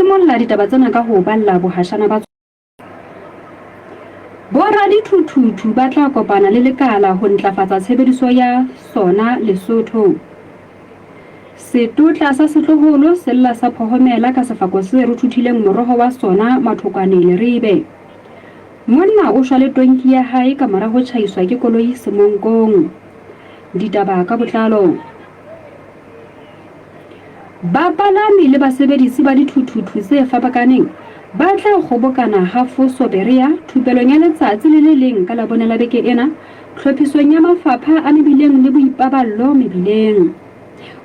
Simolla ditaba tsena ka ho o balla bohashana ba Boradithuthuthu ba tla kopana le lekala ho ntlafatsa tshebediso ya sona Lesotho. Setotla sa setloholo se lla sa phohomela ka sefako se ruthuthileng moroho wa sona mathokwane Leribe. Monna o shwa le tonki ya hae ka mora ho tjhaiswa ke koloi Semonkong. Ditaba ka botlalo. Bapalami le basebedisi ba dithuthuthu tse fapakaneng ba tla kgobokana ha Foso Berea thupelong ya letsatsi le le leng ka Labone la beke ena tlhophisong ya mafapha a mebileng le boipaballo mebileng.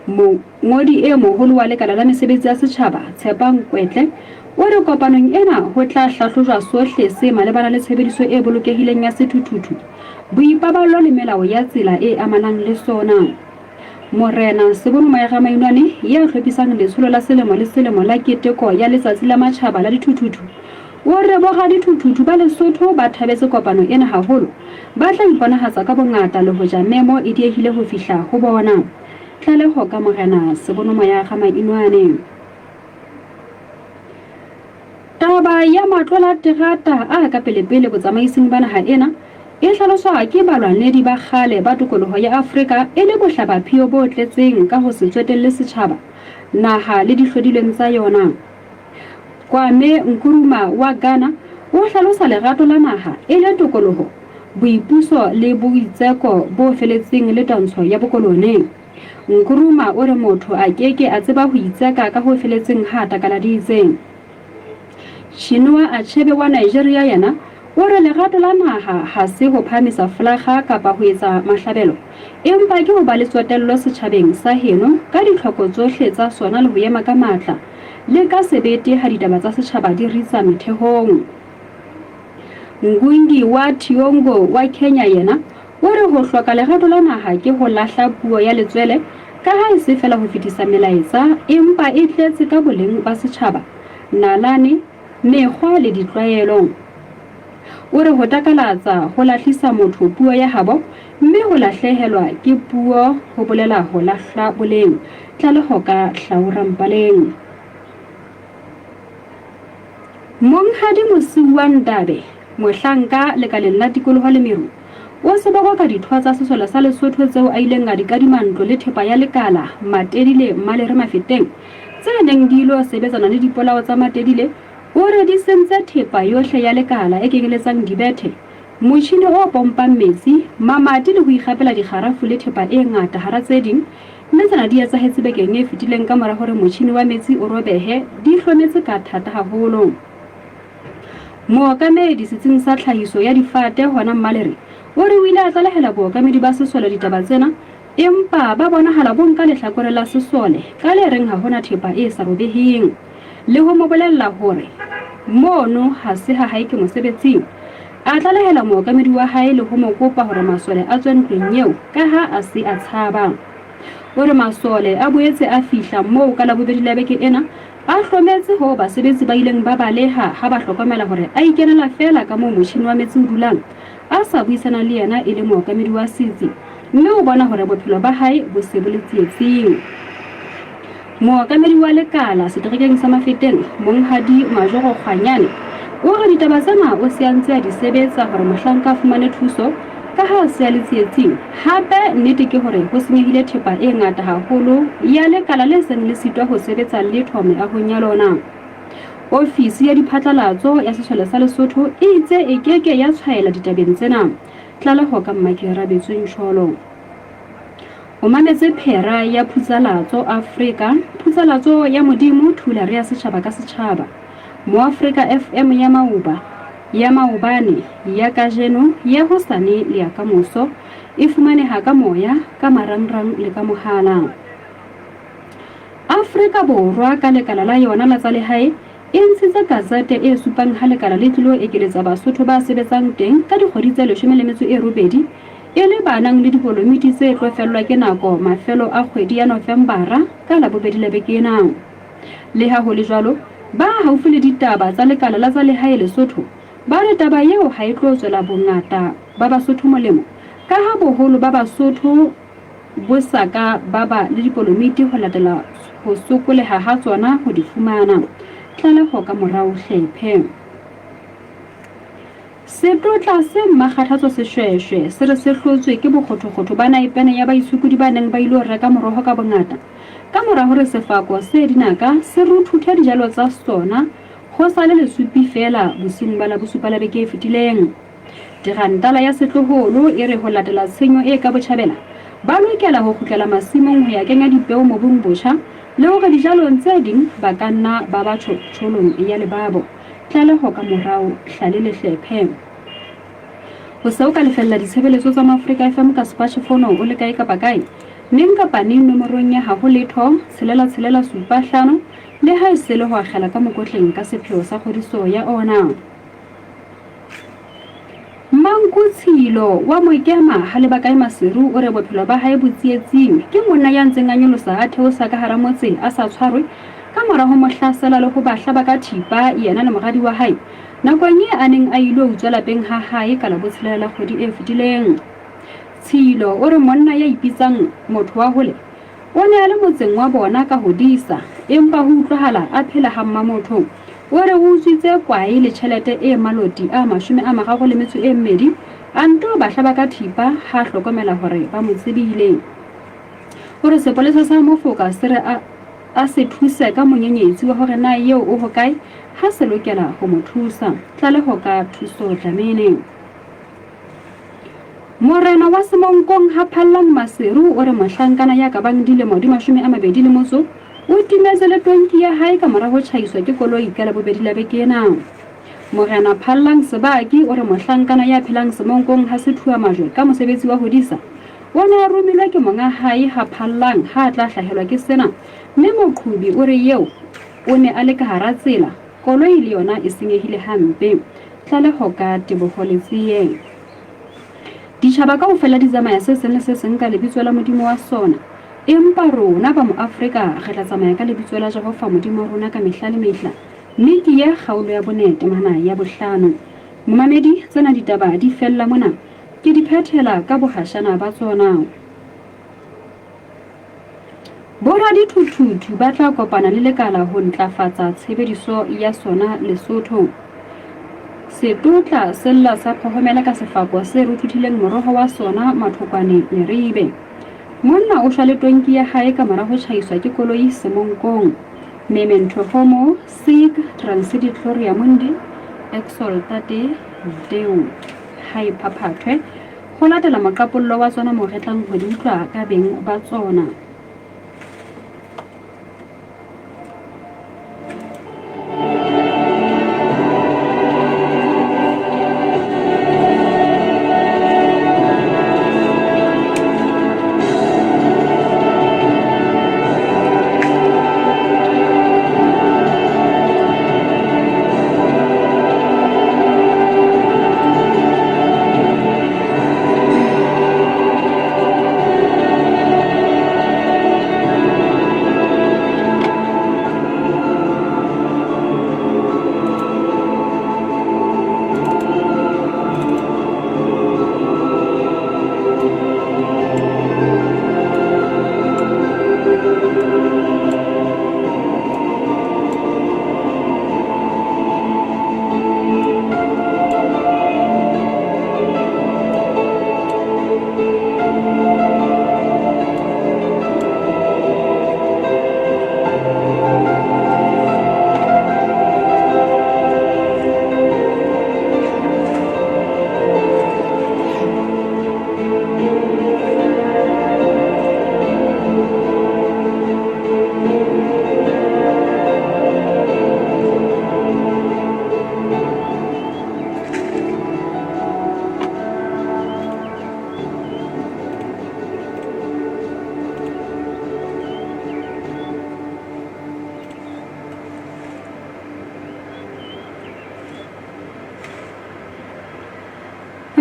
Mongodi e moholo wa Lekala la Mesebetsi ya Setjhaba, Tshepang Kwetle, o re kopanong ena ho tla hlahlojwa sohle se malebana le tshebediso e bolokehileng ya sethuthuthu, boipaballo le melao ya tsela e amanang le sona. Morena Sebono Maeramainwane, ya hlophisang letsholo la selemo le selemo la keteko ya Letsatsi la Matjhaba la Dithuthuthu, o re boradithuthuthu ba Lesotho ba thabetse kopano ena haholo, ba tla iponahatsa ka bongata le hoja memo e diehile ho fihla ho bona. Tlaleho ka Morena Sebono Moyaramainwane. Taba ya matlola-terata a ka pele-pele botsamaising ba naha ena e hlaloswa ke balwanedi ba kgale ba tokoloho ya Afrika e le bohlabaphiyo bo tletseng ka ho se tsotelle setjhaba, naha le dihlodilweng tsa yona. Kwame Nkrumah wa Ghana o hlalosa lerato la naha e le tokoloho, boipuso le boitseko bo feletseng le twantsho ya bokolone. Nkrumah o re motho a ke ke a tseba ho itseka ka ho feletseng ha a takaladitse. Chinua Achebe wa Nigeria yena o re lerato la naha ha se ho phahamisa folakga kapa ho etsa mahlabelo, empa ke ho ba le tsotello setjhabeng sa heno ka ditlhoko tsohle tsa sona le ho ema ka matla le ka sebete ha ditaba tsa setjhaba di ritsa methehong. Ngungi wa Thiong'o wa Kenya yena O re ho hloka lerato la naha ke ho lahla puo ya letswele ka ha e se feela ho fetisa melaetsa empa e tletse ka boleng ba setjhaba, nalane, mekgwa le ditlwaelo. O re ho takalatsa ho lahlisa motho puo ya habo mme ho lahlehelwa ke puo ho bolela ho lahla boleng. Tlaleho ka Hlaura Mpaleng. Monghadi Mosiuwa Ndabe, mohlanka lekaleng la tikoloho le meru, o seboko ditho tsa sesole sa Lesotho tseo a ileng a di kadima ntlo le thepa ya lekala Matedile Malere Mafeteng tse neng di ilo sebetsana le dipolao tsa Matedile. O re di sentse thepa yohle ya lekala e kenyeletsang dibethe, motjhini o pompang metsi, mamati le ho ikgapela dikgarafu le thepa e ngata hara tse ding mme tsena di etsahetse bekeng e fetileng ka mora hore motjhini wa metsi o robehe di hlometse ka thata haholo. Mookamedi setsing sa tlhahiso ya difate hona Mmalere o re o ile a tlalehela bookamedi ba sesole ditaba tsena empa ba bonahala bo nka lehlakore la sesole ka le reng ha hona thepa e sa robeheng le ho mo bolella hore mono ha se ha hae ke mosebetsing. A tlalehela mookamedi wa hae le ho mo kopa hore masole a tswe ntlong eo ka ha a se a tshaba. O re masole a boetse a fihla moo ka Labobedi la beke ena a hlometse hoo basebetsi ba ileng ba baleha ha ba hlokomela hore a ikenela feela ka moo motjhini wa metsi o dulang a sa buisana le yena e le mookamedi wa setsi mme o bona hore bophelo ba hae bo se bo le tsietsing. Mookamedi wa lekala seterekeng sa Mafeteng, Monghadi Majoro Kgwanyane, o re ditaba tsena o se a ntse a di sebetsa hore mohlanka a fumane thuso ka ha a se a le tsietsing. Hape nnete ke hore ho senyehile thepa e ngata haholo ya lekala le seng le sitwa ho sebetsa letho meahong ya lona. Ofisi ya diphatlalatso ya Sesole sa Lesotho e itse e ke ke ya tshwaela ditabeng tsena. Tlaleho ka Mmakerabetswe Ncholo. O mametse phera ya Phutsalatso Afrika, Phutsalatso ya Modimo, Thulare ya setjhaba ka setjhaba. Moafrika FM ya maoba, ya maobane, ya kajeno, ya hosane le ya kamoso. E fumaneha ka moya, ka marangrang le ka mohala. Afrika Borwa ka lekala la yona la tsa lehae e ntshitse gazette e supang ha lekala le tlilo ekeletsa Basotho ba sebetsang teng ka dikgwedi tse 18 e le ba nang le dipolomiti tse tlo fellwa ke nako mafelo a kgwedi ya Novembara ka Labobedi la beke ena. Leha ho le jwalo, ba haufi le ditaba tsa lekala la tsa lehae Lesotho ba re taba eo ha e tlo tswela bongata ba Basotho molemo kaha boholo ba Basotho bo sa ka ba ba le dipolomiti ho latela ho sokoleha ha tsona ho di fumana. Tlaleho ka morao hlephe. Setotla se Mmakgathatso Seshweshwe se re se hlotswe ke bokgothokgotho ba naepene ya baitshokodi ba neng ba ilo reka moroho ka bongata ka mora hore sefako se dinaka se ruthuthe dijalo tsa sona ho sa le lesupi feela bosiung ba Labosupa la beke e fetileng. Dirantala ya setloholo e re ho latela tshenyo e ka botjhabela, ba lokela ho kgutlela masimong ho ya kenya dipeo mobung botjha le hore dijalong tse ding ba ka nna ba ba tjholong ya lebabo. Tlaleho ka morao, Hlale Lehlephe. O se o ka lefella ditshebeletso tsa Maafrika FM ka smartphone o le kae kapa kae, neng kapa neng nomorong ya ha ho letho, tshelela tshelela supa hlano, le ha e se le ho akgela ka mokotleng ka sepheo sa kgodiso ya ona. Mmanku Tshilo wa Mokema ha Lebakae Maseru o re bophelo ba hae bo tsietsing ke monna ya ntseng a nyolosa a theosa ka hara motse a sa tshwarwe ka mora ho mo hlasela le ho ba hlaba ka thipa yena le moradi wa hae nakong e a neng a ilo utswa lapeng ha hae ka Labotshelela la kgwedi e fetileng. Tshilo o re monna ya ipitsang motho wa hole O ne a le motseng wa bona ka ho disa, empa ho utlwahala a phela ha mmamotho. O re o utswitse kwae le tjhelete e maloti a 32, a nto ba hlaba ka thipa ha a hlokomela hore ba mo tsebile. O re sepolesa sa Mofoka se re a a se thuse ka monyenyetsi wa hore na eo o hokae ha se lokela ho mo thusa. Tlaleho ka Thuso Dlamini. Morena wa Semonkong ha Phallang Maseru o re mohlankana ya ka bang dilemo di 28 o timetse le tonki ya hae ka mora ho tjhaiswa ke koloi ka Labobedi la beke ena. Morena Phallang Sebaki o re mohlankana ya phelang Semonkong ha Sethuamajwe ka mosebetsi wa ho disa o ne a romilwe ke monga hae ha Phallang ha a tla hlahelwa ke sena mme moqhobi o re eo o ne a le ka hara tsela koloi le yona e senyehile hampe. Tlaleho ka Teboho Letsie. Ditjhaba kaofela di tsamaya se seng le se seng ka lebitso la modimo wa sona, empa rona ba Moafrika re tla tsamaya ka lebitso la Jehova Modimo wa rona ka mehla le mehla. Mme ke ye kgaolo ya bone temana ya bohlano. Momamedi, tsena ditaba di fella mona, ke di phethela ka bohashana ba tsona. Boradithuthuthu ba tla kopana le lekala ho ntlafatsa tshebediso ya sona Lesotho. Setotla se lla sa phohomela ka sefako se ruthuthileng moroho wa sona Mathokwane Leribe. Monna o shwa le tonki ya hae ka mora ho tjhaiswa ke koloi Semonkong. Memento homo sic transit gloria mundi exultate Deo. Ha e phaphathwe. Ho latela moqapollo wa tsona moo re tlang ho di utlwa ka beng ba tsona.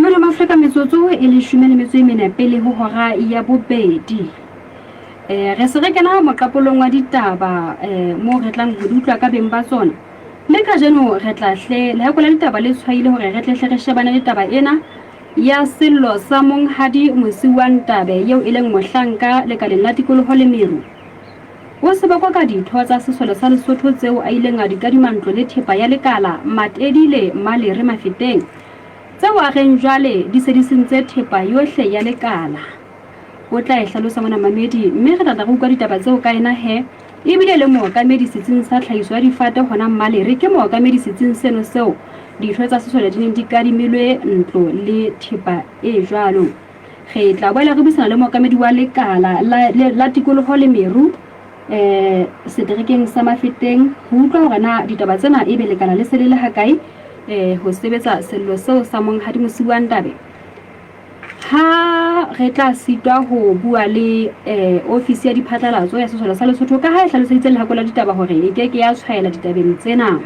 Modimo Afrika metsotso e leshome le metso e mene pele ho hora ya bobedi. Eh, re se re kena moqapolong wa ditaba eh, moo re tlang ho di utlwa ka beng ba tsona. Mme kajeno re tla hle lehako la ditaba le tshwaile hore re tle hle re shebane le taba ena ya sello sa monghadi Mosiuwa Ntabe eo e leng mohlanka lekaleng la tikoloho le meru. O se bakwa ka ditho tsa sesole sa Lesotho tseo a ileng a di kadima ntlo le thepa ya lekala Matedile Malere Mafeteng, tseo a reng jwale di se di sentse thepa yohle ya lekala. O tla e hlalosa mona mamedi mme re tla tla re utlwa ditaba tseo ka ena he ebile le mookamedi setsing sa tlhahiso ya difate hona Mmalere ke mookamedi setsing seno seo ditho tsa sesole di neng di kadimilwe ntlo le thepa e jwalo. Re tla boela re buisana le mookamedi wa lekala la, la tikoloho le meru eh seterekeng sa Mafeteng ho utlwa hore na ditaba tsena ebe lekala le se le le hakae eh ho sebetsa sello seo sa monghadi Mosiuwa Ntabe. Ha re tla sitwa ho bua le eh ofisi ya diphatlalatso ya sesole sa Lesotho ka ha e hlaloseditse lehako la ditaba hore e ke ke ya tshwaela ditabeng tsena.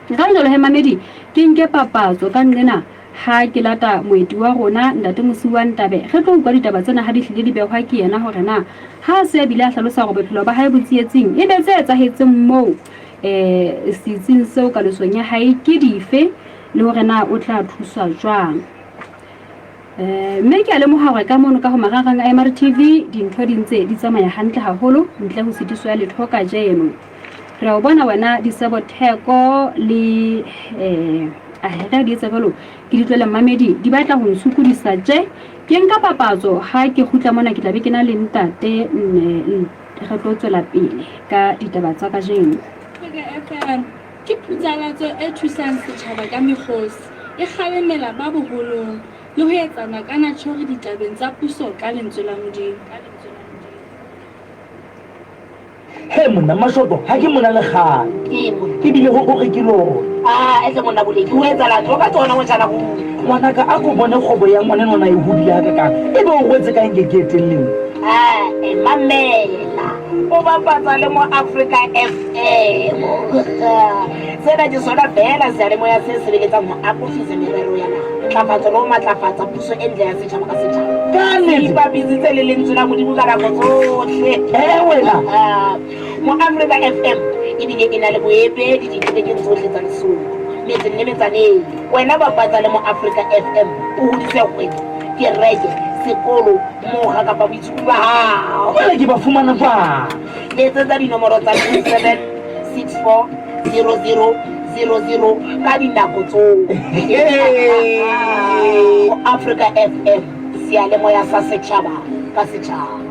Ka jwalo he mamedi, ke nke papatso ka nqena ha ke lata moeti wa rona Ntate Mosiuwa Ntabe. Re tlo utlwa ditaba tsena ha di hlile di behwa ke yena hore na ha a se a bile a hlalosa hore bophelo ba hae bo tsietsing e be tse etsahetseng moo um setsing seo kalosong ya hae ke dife le hore na o tla thuswa jwang. Mme ke a lemoha hore ka mono ka ho marangrang a MRTV dintho di ntse di tsamaya hantle haholo ntle ho sitiso ya letho kajeno. Re a o bona wena Disebo Theko le eh a di etsa jwalo ke di tlwele mmamedi di batla ho ntshokodisa tje. Ke nka papatso ha ke kgutla mona ke tla be ke na le ntate nne re tlo tswela pele ka ditaba tsa kajeno. FM ke phutsalatso e thusang setjhaba ka mekgosi, e kgalemela ba boholong le ho etsa makanatjhori ditabeng tsa puso ka lentswe la Modimo. He monna Mashoto, ha ke mona le kgale. Ebile ho hore ke lona. Ah, etle monna Boleki, ho etsahala tlo ka tsona motjhana ruri. Ngwanaka, a ko bone kgwebo ya ngwaneno na e hodile hakakang. Ebe o rwetse ka eng ke eteng le nna? Ah, eh, mamela. O bapatsa le mo Africa FM. Sena ke sona feela seyalemoya se sebeletsang ho akofisa merero ya naha, ntlafatso le ho matlafatsa puso e ntle ya setjhaba ka setjhaba. Ka nnete. Ipapisitse le lentswe la Modimo ka nako tsohle. Eh, wena. Ah, Mo Africa FM ebile e na le boemedi dikerekeng tsohle tsa Lesotho, metseng le metsaneng. Wena bapatsa le mo Africa FM o hodise kgwebo, kereke, sekolo, mokga kapa boitshupo ba hao. Jwale ke ba fumana jwang? Letsetsa dinomoro tsa 27 64 00 00 ka dinako tsohle. Africa FM, seyalemoya sa setjhaba ka setjhaba.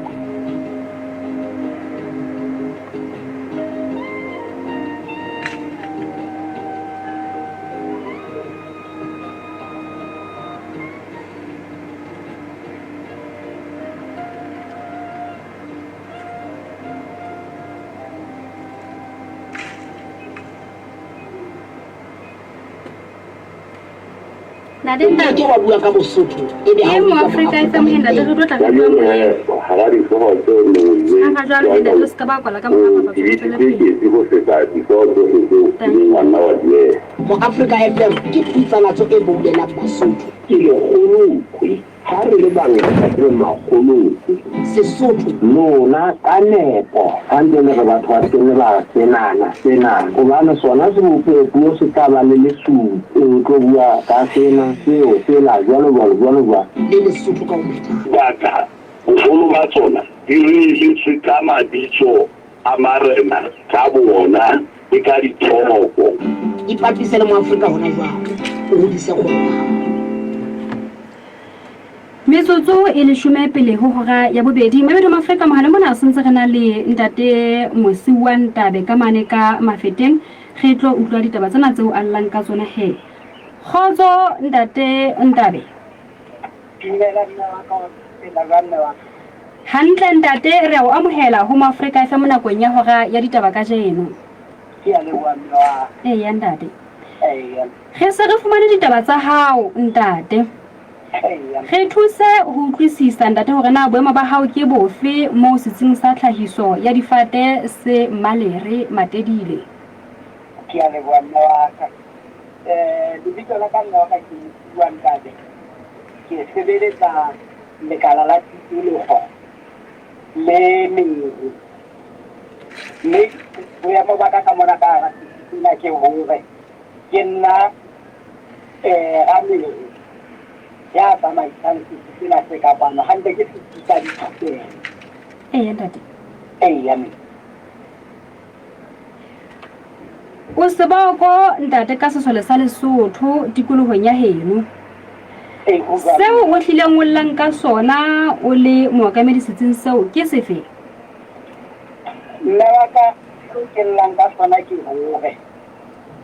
O ke ke wa bua ka Bosotho ebe ha Ke o mo bua Afrika Mo FM he ntate re tlo tla re bua moyeng. Hara dihlooho tse Ha ga jwalo he ntate re se ka ba kwala ka mora o papatso re tswele tsebisitse pele. ketsi ho feta dihlooho tsohle tseo o kileng wa nna wa di ela. Mo Afrika FM ke putsalatso e boulelang Basotho. Ke lekgolokwe Ha re le bangata re makgolokwe. Sesotho. Lona ka nepo ha ntse le re batho ba se ke ba re senana, senana, hobane sona sebopeho-puo se tla ba le lesupi, o tlo bua ka sena, seo, sela, jwalo, jwalo, jwalo, jwalo. Le Lesotho ka ho phethana. Baka, boholo ba tsona di reeletswe ka mabitso a marena ka boona le ka dithoko. Ipapise le Moafrika hona jwale, o hodise kgwebo ya hao. Metsotso e leshome pele ho hora ya bobedi Mabedu Mafrika mohale mona sentse re na le ntate Mosiuwa Ntabe ka mane ka Mafeteng re tlo utlwa ditaba tsena tseo a llang ka tsona he kgotso ntate Ntabe. Dumela mme wa ka, o phela jwang mme wa ka? Hantle ntate re a o amohela ho Moafrika FM nakong ya hora ya ditaba kajeno. Ke a leboha mme wa ka. Eya ntate. Eya. Re se re fumane ditaba tsa hao ntate. Re thuse ho utlwisisa ntate hore na boemo ba hao ke bofe moo setsing sa tlhahiso ya difate se Malere Matedile. Ke a leboha mme wa ka. Lebitso la ka mme wa ka ke Mosiuwa Ntabe. Ke sebeletsa lekala la tikoloho le meru. Mme boemo ba ka ka mona ka hara setsi sena ke hore ke nna rameru ya tsamaisang setsi sena se ka kwano. Hantle ke setsi sa dithupelo. Eya ntate. Eya mme. O seboko ntate ka sesole sa Lesotho tikolohong ya heno. Seo o hlileng o llang ka sona o le mookamedi setsing seo ke sefe? Mme wa ka, seo ke llang ka sona ke hore um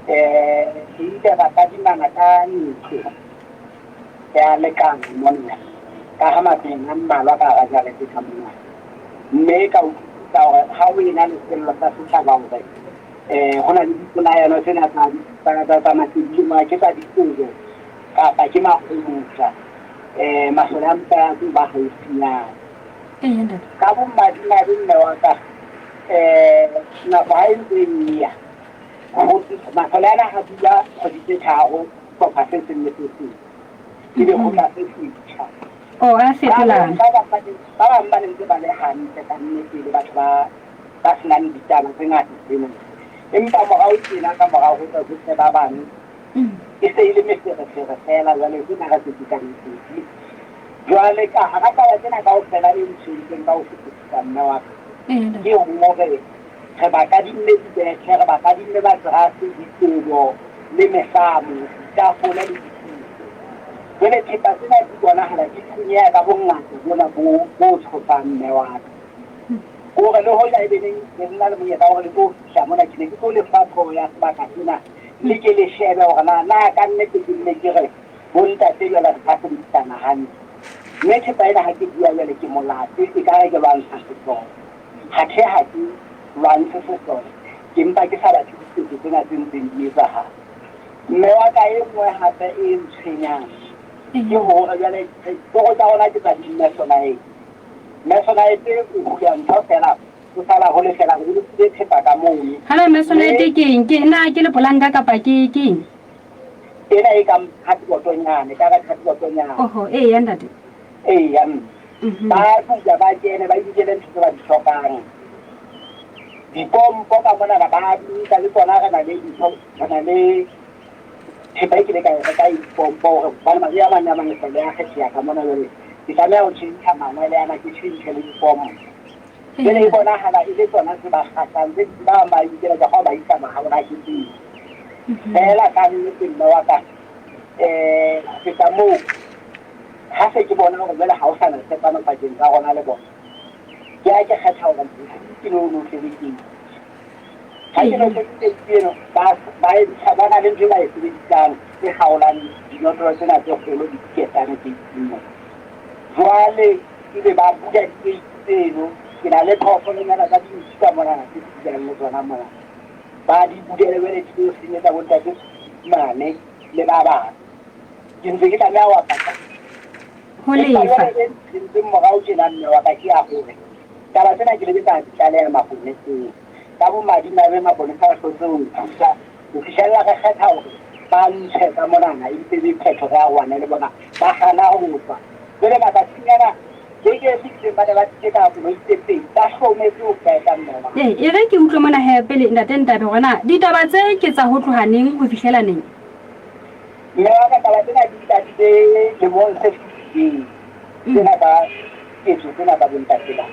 re ile ra kadimana ka ntlo ya lekala monna ka ha matlong a mmalwa ka hara jarete ka mona. Mme ka utlwisisa hore ha o ena le sello sa setjhaba hore um ho na le dipolayano tsena tsa masedimo ke tsa dikobo kapa ke makgomotsa um masole a mpa ya tlo ba haufinyana. Ka bomadimabe mme wa ka, um nako ha e ntse e ya, masole ana a dula kgwedi tse tharo hlopha se seng le se seng, ebe ho tla se setjha. Oh, a fetolana. Ba bang ba ne ntse ba le hantle ka nnete, le batho ba ba senang ditaba tse ngata tsena. Empa morao tjena ka morao ho tle ho tle ba bang, e se e le meferefere feela jwale ke na re se ke ka ntse. Jwale ka hara taba tsena kaofela e ntshwentseng ka ho fetisisa mme wa ka, ke hore re ba kadimme dibethe, re ba kadimme materase, dikobo le mesamo, ditafole le ditulo. Jwale thepa tsena di bonahala di senyeha ka bongata bona bo bo tshosang mme wa ka. Hore le hoja ebe neng ne le na le monyetla wa hore le tlo fihla mona, ke ne ke tlo le fa tlhoho ya sebaka sena, le ke le shebe hore na na ka nnete ke nne ke re bontate jwale re ka sebedisana hantle. Mme thepa ena ha ke bua jwale ke molato, ekare ke lwantsha sesole. Athe ha ke lwantshe sesole, ke mpa ke sa batle diketso tsena tse ntseng di etsahala. Mme wa ka e nngwe hape e ntshwenyang ke hore jwale ditoro tsa rona ke tsa di-masonite. Masonite o hula ntho feela, o sala hole feela, re bolokile thepa ka mono. Hape masonite ke eng? Ke na ke lepolanka kapa ke ke eng? Ena e kang khatibotonyana, e ka re khatibotonyana. Oho, eya ntate. Eya mme. Ba dula ba kene ba inkele ntho tse ba di hlokang. Dipompo ka monana ba di nka le tsona, re na le dintho, re na le thepa e ke le ka e reka e dipompo hore hobane mariha a mang le a mang lesole a kgetheha ka mona jwale ke tlameha ho tjhentjha mangwele ana ke tjhentjhe le dipompo. Jwale e bonahala e le tsona tse ba kgahlang, tse ding ba bang ba inkela ka ba isa mahaboraketseng. Feela ka nnete mme wa ka, ho feta moo, ha se ke bona hore jwale ha ho sa na tshepano pakeng tsa rona le bona, ke ha ke kgetha hore ke no notlele keiti. Ha ke notletse keiti eno, ba ba e ntsha, ba na le ntho e ba e sebedisang e kgaolang dinotlolo tsena tse kgolo le diketane keiting mona. Jwale ebe ba bula dikeiti tseno, ke na le phoofolonyana tsa dintshi ka monana tse ke dulang le tsona mona. Ba di bulele jwale di tlo senyetsa bo ntate mane le ba bang. Ke ntse ke tlameha ho apara. Ho lefa. E ntseng morao tjena mme wa ka ke ya hore taba tsena ke lebe ka di tlaleha maponeseng. Ka bomadimabe maponesa a hlotse ho nthusa ho fihlella re kgetha hore ba ntshe ka monana e mpe be phetho re arohane le bona, ba hana ho tswa. Jwale matsatsing ana beke e fetileng ba ne ba tlile ka koloi tse pedi ba hlometse ho qeta mme wa. Ee, e re ke utlwe mona he pele ntate Ntabe hore na ditaba tse ke tsa ho tloha neng ho fihlela neng. Mme wa ka, taba tsena di qadile lemong se fetileng, tsena tsa ketso tsena tsa bontate ba.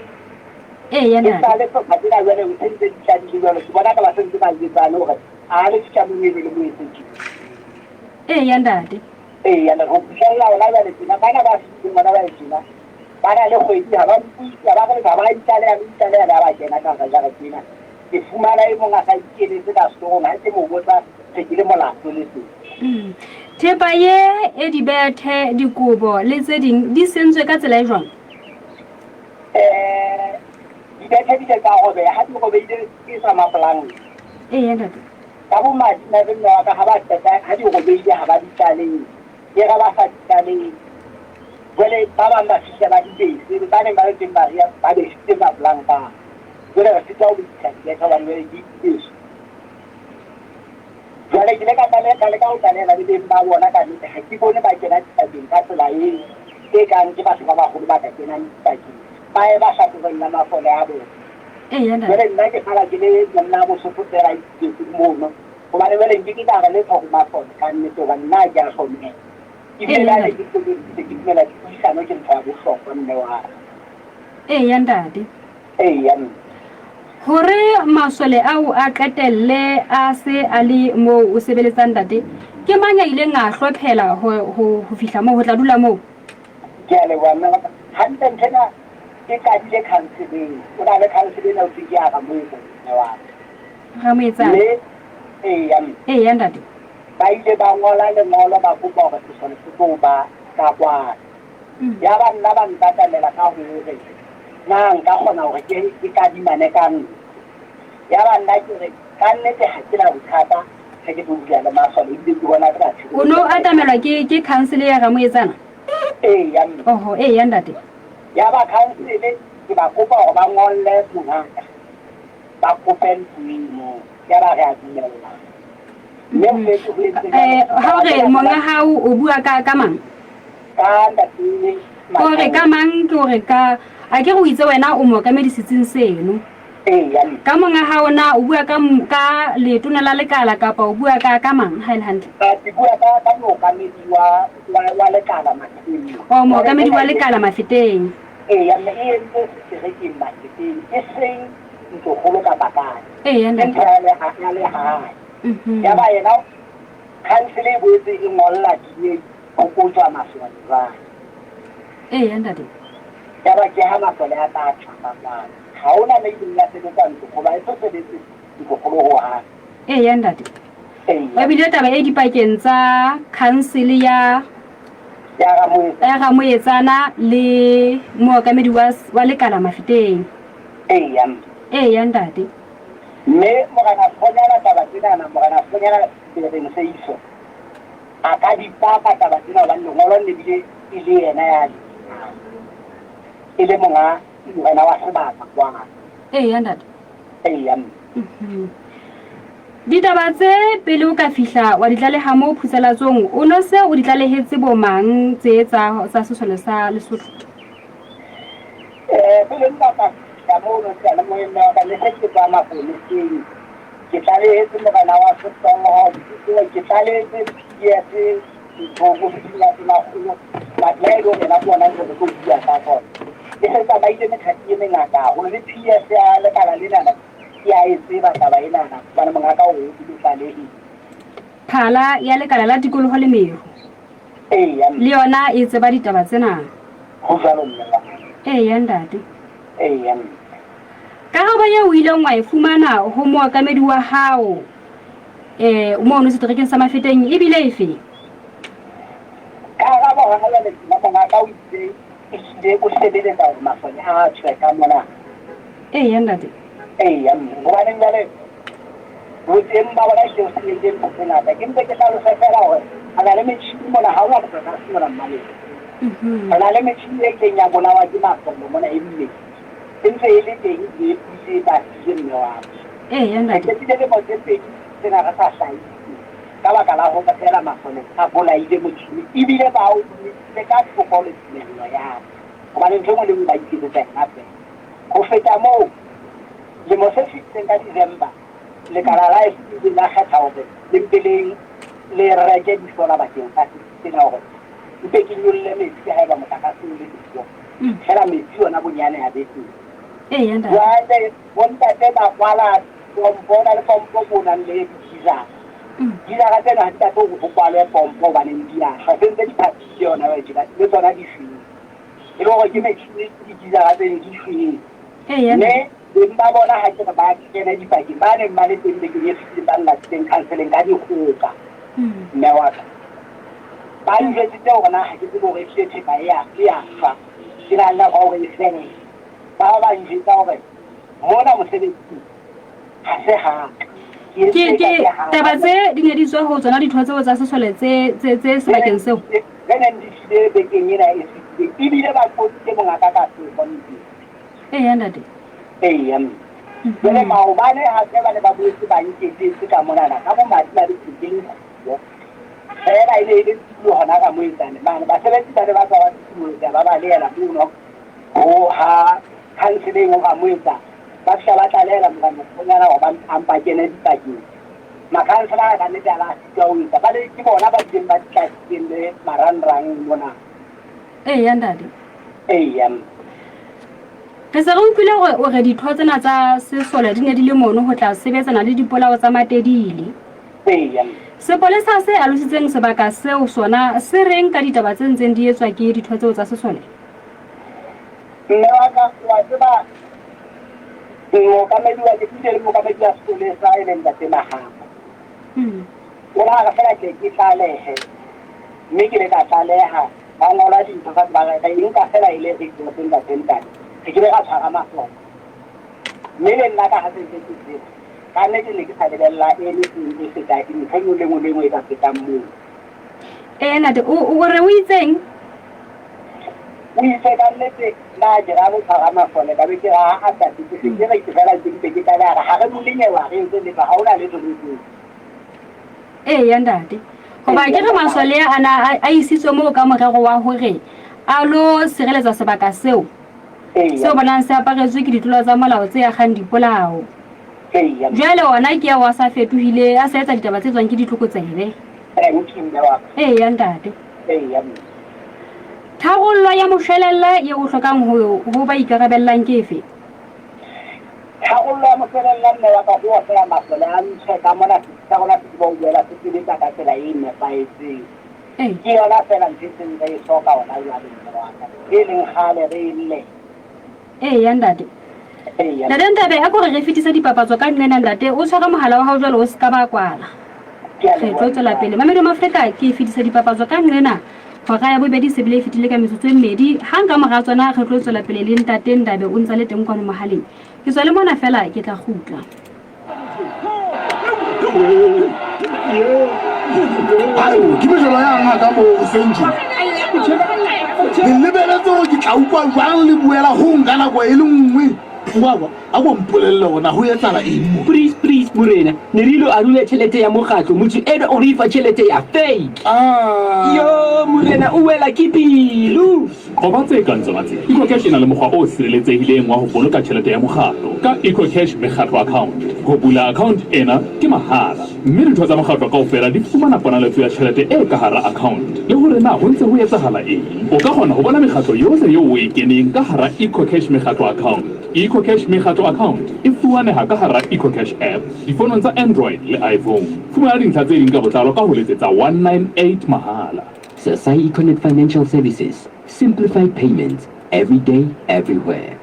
Eya E ntate. sale hlopha tsena jwale se ntse di qadile jwalo, ke bona ka ba se ntse ba jwetsane hore a le fihla mono ebe le mo etse tje. Eya ntate. Eya le ho fihlella hona jwale tjena, bana ba fihlileng hona jwale tjena ba na le kgwedi ha ba mpuise, ha ba re ha ba itlaleha le ho itlaleha le ha ba kena ka hara jarete ena. Ke fumana e mong a sa ikeletse ka setorong, ha ke mo botsa se ke le molato le teng. Thepa ye e dibethe, dikobo le tse ding di sentswe ka tsela e jwang? Dibethe di ile tsa robeha, ha di robehile ke tsa mapolanka. Eya ntate. Ka bomadimabe mme wa ka ha ba qeta ha di robehile ha ba di tlalehe, ke re ba sa di tlalehe. Jwale ba bang ba fihla ba di bese, ba neng ba le teng mariha ba besitse mapolanka. Jwale re sitwa ho lokisa dibethe hobane jwale di beso. Jwale ke ile ka tlaleha, ka leka ho tlalehela le beng ba bona ka nnete, ha ke bone ba kena dipakeng ka tsela e e kang ke batho ba baholo ba ka kenang dipakeng, ba eba hlakoreng la masole a bona. Eya ntate. Jwale nna ke sala ke le monna Mosotho feela a ituletseng mono, hobane jwale nkeke ka re letho ho masole ka nnete, hobane nna ha ke a hlomela. Ebile Eya le ha ne ntate. ke kolobeditse, ke dumela dipuisano ke ntho ya bohlokwa mme wa ka. Eya ntate. Eya mme. Hore masole ao a qetelle a se a le moo o sebeletsang ntate, ke mang ya ileng a hlophela ho, ho, ho fihla moo, ho tla dula moo? Ke a leboha mme wa ka. Hantle ntho ena e qadile khanseleng. O na le khansele ena ho thweng ke ya Ramoetsa mme wa ka. Ramoetsana? Mme eya mme. Eya ntate. Ba ile ba ngola lengolo ba kopa hore sesole se tlo ba ka kwano. Yaba nna ba ntatamela ka hore na nka kgona hore ke ke kadimane ka ntlo. Yaba nna ke re ka nnete ha ke na bothata ha ke tlo dula le masole ebile ke bona ke ba O no atamelwa ke ke khansele ya Ramoetsana? Eya mme. Oho, eya ntate. Yaba khansele ke ba kopa hore ba ngolle mongaka ba kope ntlo eno. Yaba re a dumellana. Mme ho setse ho entse jwalo. Eh, ha o re monga hao o bua ka ka mang? Ka ntate Ke hore ka mang ke hore ka a ke re o itse wena o mookamedi setsing seno. Eya mme. Ka monga hao na o bua ka ka letona la lekala kapa o bua ka ka mang ha e le hantle? Ke bua ka ka mookamedi wa wa wa lekala Mafeteng. Oh, mookamedi wa lekala Mafeteng. Eya mme e entse seterekeng Mafeteng e seng ntlokgolo kapa kae. Eya Ke ntate. ntho ya leha ya lehae. Yaba yena khansele e boetse e ngolla DA ho kotjwa masole jwale. Eya ntate. Yaba ke ha masole a tla tjha ka kwano. Ha hona mo ileng ya sebetsa ntlokgolo, ha e so sebetse ntlokgolo hohang. Eya ntate. Eya. Ebile taba e dipakeng tsa khansele ya Ya Ramoetsana. Ya Ramoetsana le mookamedi wa wa lekala Mafeteng. Eya. Eya ntate. Mme Morena Fonyana taba tsenana, Morena Fonyana Bereng Seiso a ka di paka taba tsena hobane lengolo le bile e le yena ya le e le monga morena wa sebaka kwano. Eya ntate. Eya mme. Ditaba tse pele o ka fihla wa di tlaleha mo phutsalatsong, o no se o di tlalehetse bo mang tse tsa tsa sesole sa Lesotho? Eh, pele nka ka fihla mono seyalemoyeng mme wa ka ne se ke tswa maponeseng. Ke tlalehetse morena wa sehlooho, ke tlalehetse PS Nthoko Sesila Tonakgolo, batho ba e leng hore yena ke bona ntse re tlo bua ka tsona. E se tsamaile methati e mengata haholo le PS ya lekala lenana ke a e tseba taba enana hobane mongaka o o tlalehile. Phala ya lekala la tikoloho le meru. Eya mme. Le yona e tseba ditaba tsena. Ho jwalo mme wa ka. Eya ntate. Eya mme. Karabo eo o ileng wa e fumana ho mookamedi wa hao eh mono seterekeng sa Mafeteng e bile efe? Karabo hona jwale tjena mongaka o itse ehlile o sebeletsa hore masole a tswe ka mona. Eya ntate. Eya mme hobaneng jwale boteng ba bona ehlile o senyeditse ntho tse ngata. Ke mpe ke hlalose feela hore re na le metjhini mona ha hona motlakase mona Mmaleng. Re na le metjhini e ileng ya bolawa ke masole mona e mmedi. E ntse e le teng ebile e bile e batile mme wa ka. Eya Re ntate. qetile lemo tse pedi tsena re sa hlahise ka baka la hore feela masole a bolaile motjhini ebile ba o lomisitse ka thoko le tumello ya ka. Hobane ntho e nngwe le nngwe ba iketsetsa yona feela. Ho feta moo, lemo se fetileng ka December, lekala la heso le ile la kgetha hore le mpe le le reke disola bakeng sa sena hore mpe ke nyolle metsi haeba motlakase o le siyo. Feela metsi ona bonyane a be teng. Eya ntate. Jwale bontate ba kwala pompo, ho na le pompo ko nang le di-geyser. Geyser tsena ha di batle hore ho kwalwe pompo hobaneng di a shwa. Se ntse di phathile hona jwale tjena, le tsona di shwele. E le hore ke metjhini di-geyser tseno di shwele. Eya Mme beng ba bona ha ke re ba kene dipakeng, ba neng ba le teng bekeng e fetileng ba nlatileng counselling ka dikgoka, mme wa ka. Ba njwetsitse hore na ha ke tsebe hore ehlile thepa e ya e ya shwa, ke na le nako ya hore e fele. Ba ba ba njwetsa hore mona mosebetsing ha se ha ka. Ke Ke entse ke eka ke ha ka. taba tse di ne di tswa ho tsona ditho tseo tsa sesole tse tse tse sebakeng seo. Tse neng di tlile bekeng ena e fetileng ebile ba qotsitse mongaka ka thoko ntle. Eya ntate. Eya mme. Jwale maobane hape ba ne ba boetse ba nketetse ka monana ka bomadimabe ke ke le siyo. Feela e ne e le tulo hona ka Moetsane mane. Basebetsi ba ne ba tswa ba susumelletseha ba balehela mono ho ha khanseleng ho Ramoetsane. Ba fihla ba tlalehela morena Mokgonyana hore ba a mpa kene dipakeng. Makhanselara ka nnete a la sitwa ho etsa. Ba le ke bona ba bileng ba di tlatsitseng le marangrang mona. Eya ntate. Eya mme. Re se re utlwile hore o re ditho tsena tsa sesole di ne di le mono ho tla sebetsana le dipolao tsa Matedile. Eya. Sepolesa se alositseng sebaka seo sona se reng ka ditaba tse ntseng di etswa ke ditho tseo tsa sesole? Mme wa ka, wa tseba mookamedi wa ke buile le mookamedi wa sepolesa e leng Ntate Mahapa. O la re fela ke ke tlalehe mme ke ile ka tlaleha ba ngola dintho fatshe ba re re e nka fela e le report ntate ntate re ke be ra tshwara masole. Mme le nna ka ha se ntse ke tseba ka nnete ne ke sa lebella anything e feta ntho e nngwe le nngwe le nngwe e ka fetang moo. Ee ntate, o o re o itseng? O itse ka nnete na ke ra lo tshwara masole ka be ke ra ha ntate ke se ke re ke fela ke mpe ke tlaleha re ha re dule nyewe ha re etse letho ha hona letho le etseng. Eya ntate, hoba ke re masole ana a isitswe moo ka morero wa hore a lo sireletsa sebaka seo seo bonang se aparetswe ke ditlolo tsa molao tse akgang dipolao. Jwale ona ke ao a sa fetohile a sa etsa ditaba tse tswang ke ditlokotsebe. Eya ntate. Tharollo ya moshwelella eo o hlokang ho ho ba ikarabellang ke efe? Tharollo ya moshwelella mme wa ka ke ho feela masole a ntshwe ka mona setsi sa rona se tsebe ho boela se sebetsa ka tsela e nepahetseng. Ke yona feela ntho e seng re e hloka hona jwale mme wa ka, e leng kgale re e llela. Eya ntate. Eya. Ntate Ntabe, a ko re re fetise dipapatso ka nqena ntate, o tshware mohala wa hao jwale o se ka ba kwala. Ke a Re leboha tlo tswela ntate. pele. Mamedi wa Maafrika, ke fetisa dipapatso ka nqena. Hora ya bobedi se bile e fetile ka metsotso e mmedi. Hang ka mora tsona re tlo tswela pele le ntate Ndabe o ntsa le teng kwano mohaleng. Ke tswa le mona fela ke tla kgutla. Ayo, ke mejolo ya ngaka mo hoseng tje. Le lebeletse hore ke tla utlwa jwang le buela hong ka nako e le nngwe. Ngwako, a ko mpolelle hore na ho etsahala eng mo. Please, please, morena, ne re ilo arula tjhelete ya mokgatlo, motho enwa o re fa tjhelete ya fake. Ah. Yo, morena, o wela ke pelo. Qoba tse kang tsona tse. EcoCash e na le mokgwa o sireletsehileng wa ho boloka tjhelete ya mokgatlo ka EcoCash Mekgatlo Account. Ho bula account ena ke mahala, mme ditho tsa mokgatlo kaofela di fumana ponaletso ya tjhelete e ka hara account le hore na ho ntse ho etsahala eng. O ka kgona ho bona mekgatlo yohle eo o e keneng ka hara EcoCash Mekgatlo Account. EcoCash Mekgatlo Account e fumaneha ka hara EcoCash app difonong tsa Android le iPhone. Fumana dintlha tse ding ka botlalo ka ho letsetsa 198 mahala. Sasai Econet Financial Services, simplified payments every day, everywhere.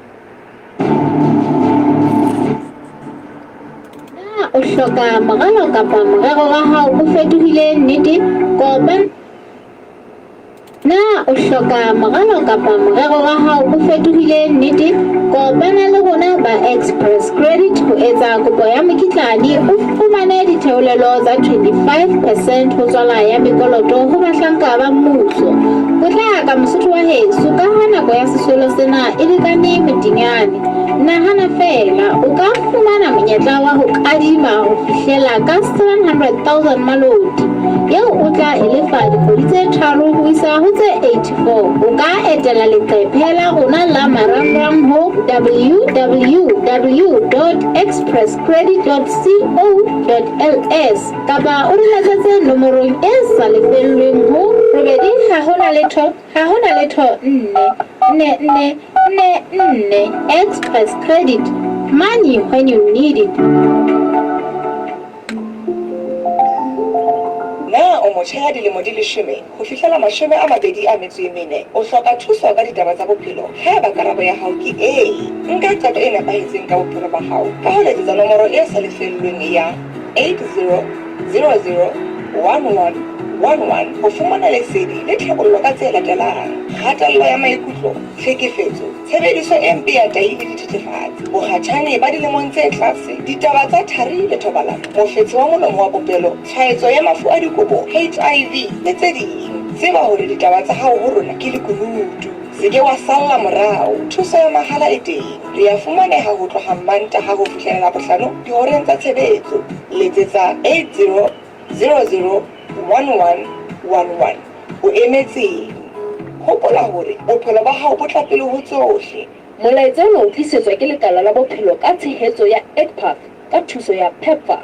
Na o hloka moralo kapa morero wa hao o fetohile nnete? Kopa Na o hloka moralo kapa morero wa hao o fetohile nnete? Kopana le rona ba Express Credit ho etsa kopo ya mokitlane o fumane ditheolelo tsa 25 percent ho tswala ya mekoloto ho bahlanka ba mmuso. Potlaka Mosotho wa heso ka ha nako ya sesolo sena e lekane motinyane. Nahana feela, o ka fumana monyetla wa ho kadima ho fihlela ka 700,000 maloti eo o tla e lefa dikgwedi tse tharo ho isa ho tse 84. O ka etela leqephe la rona la marangrang ho www.expresscredit.co.ls kapa o re letsetse nomorong e sa lefellweng ho robedi ha ho na letho ha ho na letho nne nne nne nne nne. Express Credit, money when you need it. Na o motjha ya dilemo di leshome ho fihlela 24? O hloka thuso ka ditaba tsa bophelo? Haeba karabo ya hao ke ee, nka qeto e nepahetseng ka bophelo ba hao ka ho letsetsa nomoro e sa lefellweng ya 80001111 ho fumana lesedi le tlhabollo ka tse latelang, kgatello ya maikutlo, tlhekefetso, tshebediso e mpe ya tahi le dithethefatsi, bokgatjhane ba dilemong tse tlase, ditaba tsa thari le thobalano, mofetshe wa molomo wa popelo, tshwaetso ya mafu a dikobo, HIV, le tse ding. Tseba hore ditaba tsa hao ho rona ke lekunutu. Se ke wa salla morao. Thuso ya mahala e teng. Re a fumaneha ho tloha Mmantaha ho fihlela Labohlano dihoreng tsa tshebetso. Letsetsa 80001111. O emetseng? Hopola hore bophelo ba hao bo tla pele ho tsohle. Molaetsa ona o tlisetswa ke Lekala la Bophelo ka tshehetso ya ECPAF ka thuso ya PEPFAR.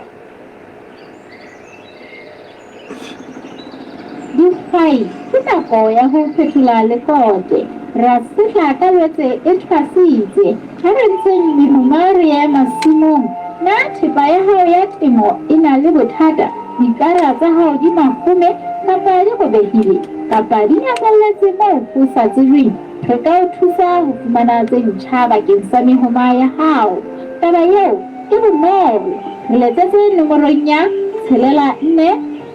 Dihwai, ke nako ya ho phethola lekote. Ra sehla ka Lwetse e thwasitse. Ha re ntsheng mehoma re ye masimong. Na thepa ya hao ya temo e na le bothata? Dikara tsa hao di makgome kapa di robehile kapa di nyamelletse moo ho sa tsejweng? Re ka o thusa ho fumana tse ntjha bakeng sa mehoma ya hao. Taba eo e bonolo. Re letsetse nomorong ya tshelela nne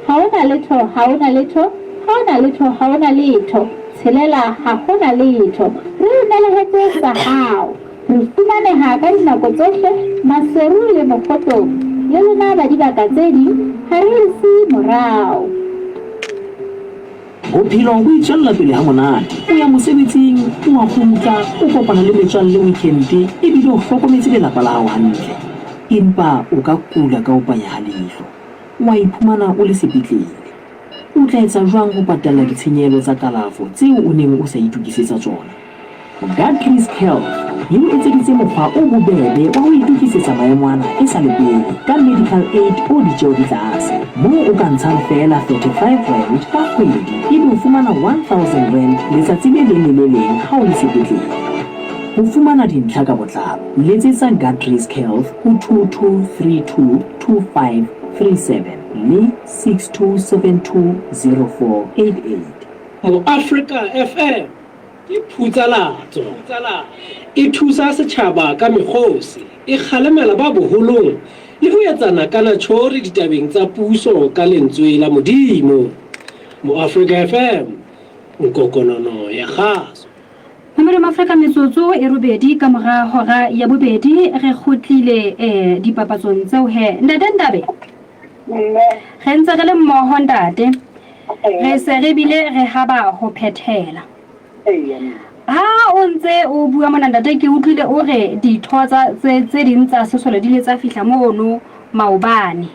ha ho na letho ha ho na letho ha ho na letho ha ho na letho tshelela ha ho na letho. Re o nelehetse sa hao. Re fumaneha ka dinako tsohle Maseru le Mokgotlong. Le lona ba dibaka tse ding ha re le siye morao. Bophelo bo itswella pele ha monate. O ya mosebetsing, o a kgutla, o kopana le metswalle weekend ebile o hlokometse lelapa la hao hantle. Empa o ka kula ka ho panya ha leihlo, wa iphumana o le sepetlele. O tla etsa jwang ho patalla ditshenyehelo tsa kalafo tseo o neng o sa itokisetsa tsona? Gut Risk Health e o etseditse mokgwa o bobebe wa ho itokisetsa maemo ana e sa le pele ka medical aid o ditjeo di tlase, moo o ka ntshang feela R35 ka kgwedi ebe o fumana R1000 letsatsi le leng le le leng ha o le sepetlele. Ho fumana dintlha ka botlalo, letsetsa Gut Risk Health ho 2232 2537 le 6272 0488. Moafrika FM ke phutsalatso. E thusa setjhaba ka mekgosi, e kgalemela ba boholong le ho etsa nakanatjhori ditabeng tsa puso ka lentswe la Modimo. Moafrika FM, nkokonono ya kgaso. Mamelo Afrika metsotso e robedi ka mora hora ya bobedi re kgutlile eh dipapatsong tseo he ntate Ntabe re ntse re le mmoho ntate re se re bile re haba ho phethela ha o ntse o bua mona ntate ke utlwile o re ditho tsa tse tse ding tsa sesole di ile tsa fihla mono maobane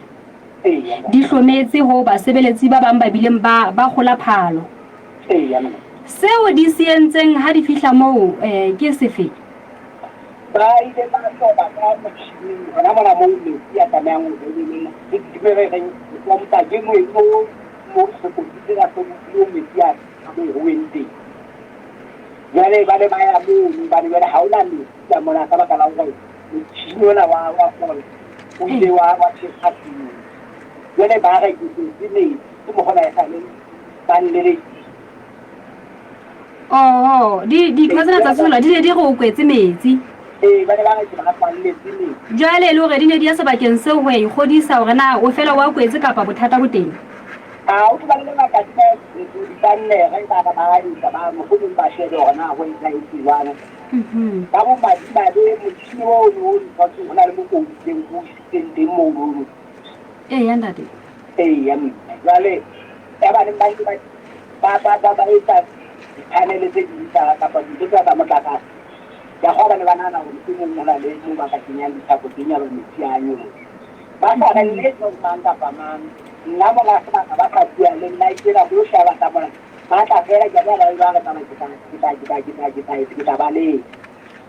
di hlometse ho basebeletsi ba bang ba bileng ba ba kgola phalo Seo di se entseng ha di fihla moo ke sefe? Ba ile ba toba ka motjhining hona mona moo metsi a tlamehang ho be le ke re reng pompa ke mo mo sekoti sena se mo metsi a bohuweng teng. Jwale ba ne ba ya mono hobane jwale ha hona metsi ka mona ka baka la hore motjhini ona wa wa kgona o ile wa wa tjhesa jwale ba re ke tletse metsi ke mokgona e sale ba nlelekisa. Oho, di ditho tsena tsa sesola di ne di re o kwetse metsi. Ee, ba ne ba re ke ba kwalletse metsi. Jwale e le hore di ne di ya sebakeng seo ho ya ikgodisa hore na o fela o a kwetse kapa bothata bo teng. A o tlo ba le lebaka di ditannere ba re ba etsa ba mohlomong ba shebe hore na ho etsahetse jwang. Ka bomadimabe motjhini oo o ne o ntho ho na le mo ko o isitseng ko o isitseng teng mono. Eya ntate. Eya mme jwale ya ba neng ba ntse ba ba ba ba ba etsa di-panel tse ding tsa kapa dintho tsa tsa motlakase. Ka kgwa ba ne ba nahana hore mohlomong ho na le moo ba ka kenyang dithapo teng yaba metsi a nyoloha. Ba sa re letho mang kapa mang. Nna monga sebaka ba sa bua le nna ke nako yohle ha ba tla mona ba tla feela ke a bona ba be ba re tsamaya ke tla ke tla ke tla ke tla ke tla ke tla baleha.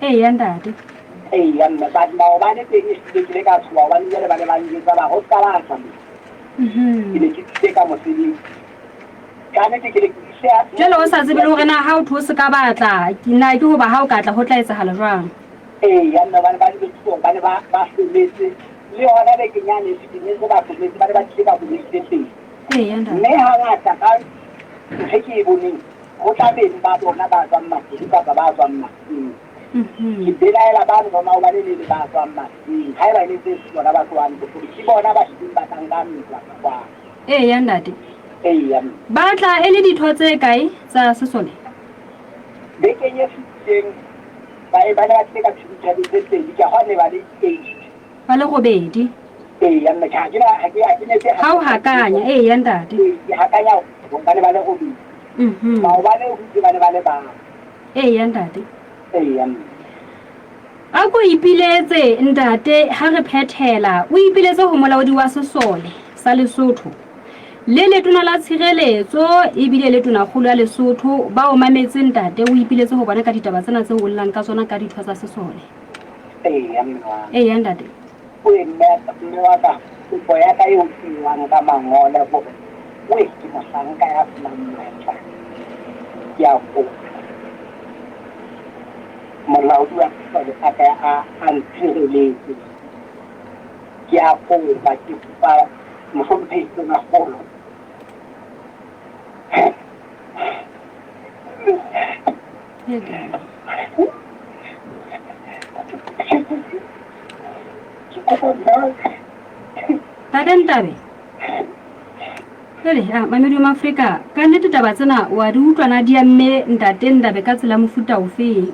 Eya ntate. Eya mme but maobane teng ehlile ke ile ka tshoha hobane jwale ba ne ba njwetsa ba re o ska ba tla mo. Ke ne ke tlile ka mosebetsi. Ka nnete ke ne ke ise Jwale o sa tsebe le hore na ha o thwe o se ka batla, na ke hoba ha o ka tla ho tla etsahala jwang? Eya mme hobane ba njwetsitse hore ba ne ba ba hlometse le hona bekeng yane e fetileng ntse ba hlometse ba ne ba tlile ka koloi tse pedi. Eya ntate. Mme hangata ka ntho e ke e boneng ho tla beng ba bona ba tswang Maseru kapa ba tswang Maseru. Ke belaela bano ba maobane e ne e le ba tswang Maseru. Haeba e ne ntse e se bona ba tlohang Ntlokholo, ke bona ba hlileng ba tlang ka ntwa ka kwano. Eya ntate. Eya mme. Ba tla e le ditho tse kae tsa sesole? Bekeng e fetileng ba ba ne ba tlile ka tributary tse pedi, ke a kgolwa ne ba le eight. Ba le robedi. Eya mme, ha ke na ha ke ha ke nepe Ha o hakanya, eya ntate. Ee, ke hakanya hore ba ne ba le robedi. Maobane ho itse ba ne ba le bang. Eya ntate. Eya mme. A ko ipiletse ntate ha re phethela, o ipiletse ho molaodi wa sesole sa Lesotho le letona la tshireletso ebile le tonakgolo ya Lesotho ba o mametse ntate, o ipiletse ho bona ka ditaba tsena tseo o llang ka tsona ka ditho tsa sesole. Eya mme wa ka. Eya ntate. Oe mme mme wa ka, kopo ya ka eo ke ewang ka mangole hore oe ke mohlanka ya senang matla. Ke a kopa. Molaodi wa sesole a ka a a ntshireletse. Ke a kopa, ke kopa Mohlomphehi Tonakgolo. Ke kopa nna. Ntate Ntabe. Jwale, ah, mamedi wa Maafrika, ka nnete taba tsena wa di utlwa na di amme ntate Ndabe ka tsela mofuta ofeng?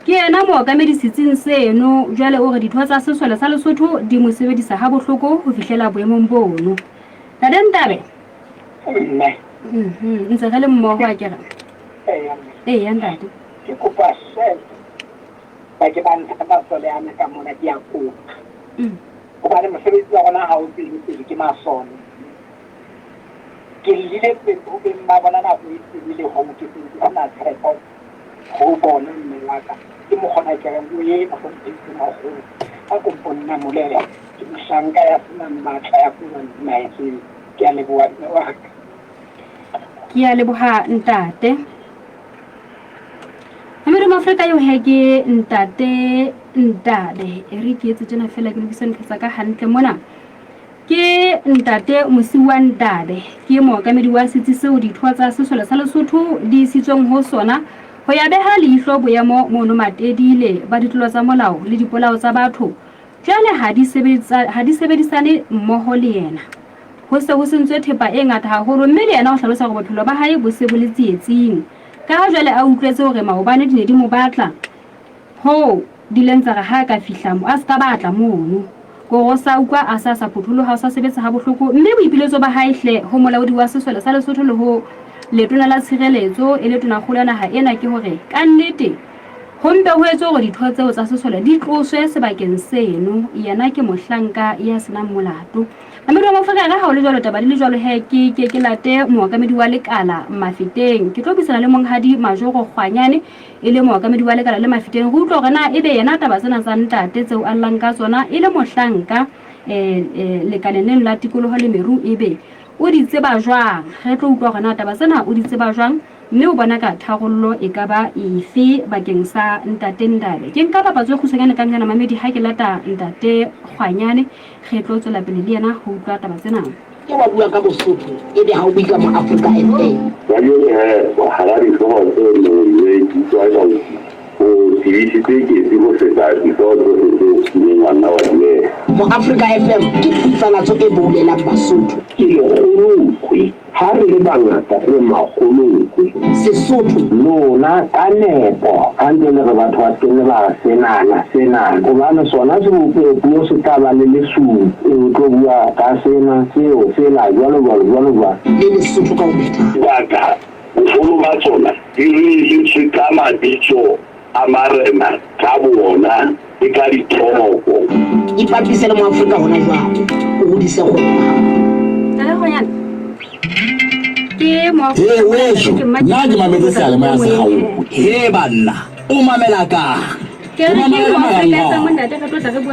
Ke yena mookamedi setsing seno, jwale o re ditho tsa sesole sa Lesotho di mo sebedisa ha bohloko ho fihlela boemong bono. Ntate Ntabe? Mme. Mhm, ntse re le mmoho akere? Eya, mme. Eya, ntate. Ke kopa hle ba ke ba ntshe masole ana ka mona, ke a kopa. Hobane mosebetsi wa rona ha o tswele pele ke masole. Ke llile pele ho beng ba bona nako e telele hoo ke seng ke sena tshepo ho bona mme wa ka. Ke mokgona ke reng oye mohlomphehi Tonakgolo a ko mpo nnamolele ke mohlanka ya senang matla ya kobang maetseng. Ke a leboha mme wa ka. Ke a leboha ntate. Mamedi Mafrika eo he ke ntate Ntabe. E re ke etse tjena feela ke lokise ntho tsa ka hantle mona. Ke ntate Mosiuwa Ntabe, ke mookamedi wa setsi seo ditho tsa sesole sa Lesotho di isitsweng ho sona ho ya beha leihlo boemo mono Matedile ba ditlolo tsa molao le dipolao tsa batho jwale ha di ha di sebedisane mmoho le yena. Ho se ho sentswe thepa e ngata haholo mme le yena o hlalosa hore bophelo ba hae bo se bo le tsietsing. Ka ha jwale a utlwetse hore maobane di ne di mo batla, hoo di ileng tsa re ha a ka fihla mo, a se ka ba tla mono. Kore o sa utlwa a se a sa phutholoha, o sa sebetsa habohloko mme boipiletso ba hae hle ho molaodi wa sesole sa Lesotho le ho Letona la Tshireletso e le Tonakgolo ya naha ena ke hore kannete ho mpe ho etswe hore ditho tseo tsa sesole di tloswe sebakeng seno. Yena ke mohlanka ya senang molato. Mamedi wa Mafrika, re ha o le jwalo taba di le jwalo he ke ke ke late mookamedi wa lekala Mafeteng. Ke tlo buisana le monghadi Majoro Kgwanyane e le mookamedi wa lekala le Mafeteng. Re utlwe hore na ebe yena taba tsena tsa ntate tseo a llang ka tsona e le mohlanka eh, eh, lekaleng leno la tikoloho le meru ebe o di tseba jwang. Re tlo utlwa hore na taba tsena o di tseba jwang mme o bona ka tharollo e ka ba efe bakeng sa ntate Ndabe. Ke nka papatso e kgutshwanyane ka njana mamedi ha ke lata ntate Kgwanyane. Re tlo tswela pele le yena ho utlwa taba tsena. Ke wa bua ka Bosotho ebe ha o bue ka Moafrika FM. Kajeno he, hara dihlooho tse nngwe ke utlwa eka o tebisitse ketsi ho feta dihlooho tsohle tseo o kileng wa nna wa di beha. Moafrika FM ke phutsalatso e boulelang Basotho. Ke lekgolokwe. Ha re le bangata re makgolokwe. Sesotho. Lona ka nepo ha ntse le re batho ba se ke ba re senana, senana, hobane sona sebopeopuo se tla ba le lesupi, o tlo bua ka sena, seo, sela, jwalo jwalo, jwalo jwalo. Le Lesotho ka ho phethahala. Dibaka boholo ba tsona di reeletswe ka mabitso a marena ka boona le ka dithoko. Ipapise le Moafrika hona jwale, o hodise kgwebo ya hao. He weso, nna ke mametse seyalemoya sa hao. He banna, o mamela kang? O mamela marangrang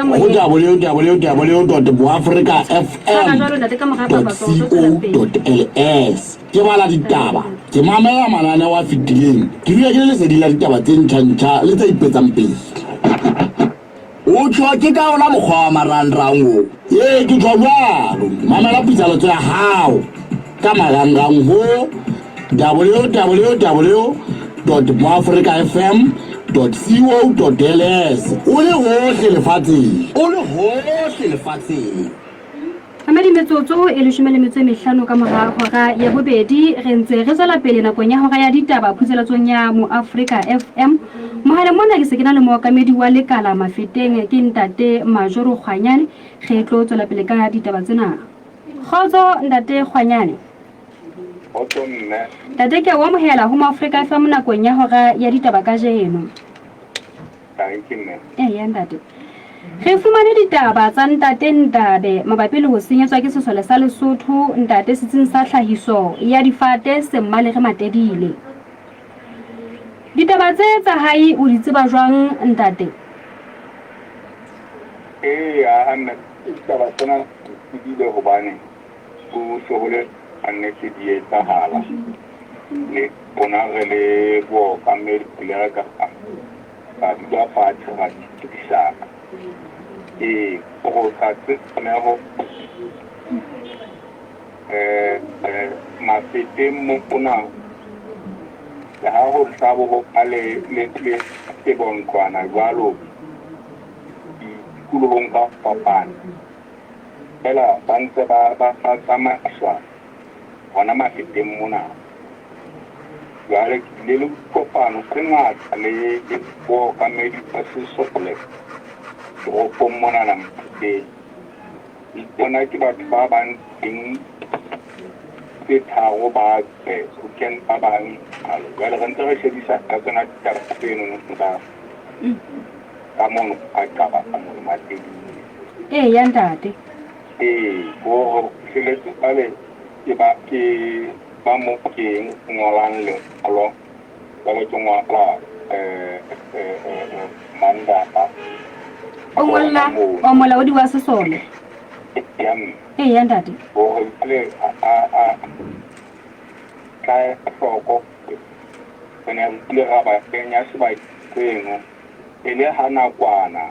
go www dot boafrikafm dot co dot ls. Ke bala ditaba, ke mamela mananeo a fetileng, ke dula ke le leseding la ditaba tse ntjha-ntjha le tse ipetsang pele. O tjho ke ka ona mokgwa wa marangrang o? Ee, ke tjho jwalo. Mamela pitsaletso ya hao ka marangrang ho www dot moafrikafm dot co dot ls o le hohle lefatsheng. O le hohle lefatsheng. Mamedi metsotso e leshome le metso e mehlano ka mora hora ya bobedi re ntse re tswela pele nakong ya hora ya ditaba phutseletsong ya Moafrika FM. Mohaleng mona ke se ke na le mookamedi wa lekala Mafeteng ke ntate Majoro Kgwanyane. Re tlo tswela pele ka ditaba tsena. Kgotso ntate Kgwanyane. Kgotso mme. Ntate ke a o amohela ho Moafrika FM nakong ya hora ya ditaba kajeno. Dankie mme. Eya ntate. Re fumane ditaba tsa ntate Ntabe mabapi le ho senyetswa ke sesole sa Lesotho ntate setsing sa tlhahiso ya difate Semmalere Matedile. Ditaba tse tsa hae o di tseba jwang ntate? Eya mme ditaba tsena ke tsebile hobane ho se ho le kannete di etsahala. Le rona re le bookamedi re ile re ka Ra dula fatshe ra dumedisana. Ee, go tla tlameho Mafeteng mona le ha ho hlabo ho ba le le le tebontlwana jwalo ditikolohong ka ho fapana, feela ba ntse ba ba tsamaiswa hona Mafeteng mona. Jwale ke bile le dikopano tse ngata le bookamedi ba sesole toropong monana Mafeteng. Le bona ke batho ba bang teng tse tharo ba tswe ho kena ba bang jwalo. Jwale re ntse re shebisa ka tsona ditaba tseno tsa ka mono ka qaba ka mono Matebele. Eya ntate. Ee, ko hore fihleletse jwale ke ba ke ba mo ke ngolang lengolo jwale ke ngola mandata. O ngolla o molaodi wa sesole. Ya mme. Eya ntate. Hore jwale a tla hloko re ne re ile ra ba kenya sebakeng seno e le ha nakwana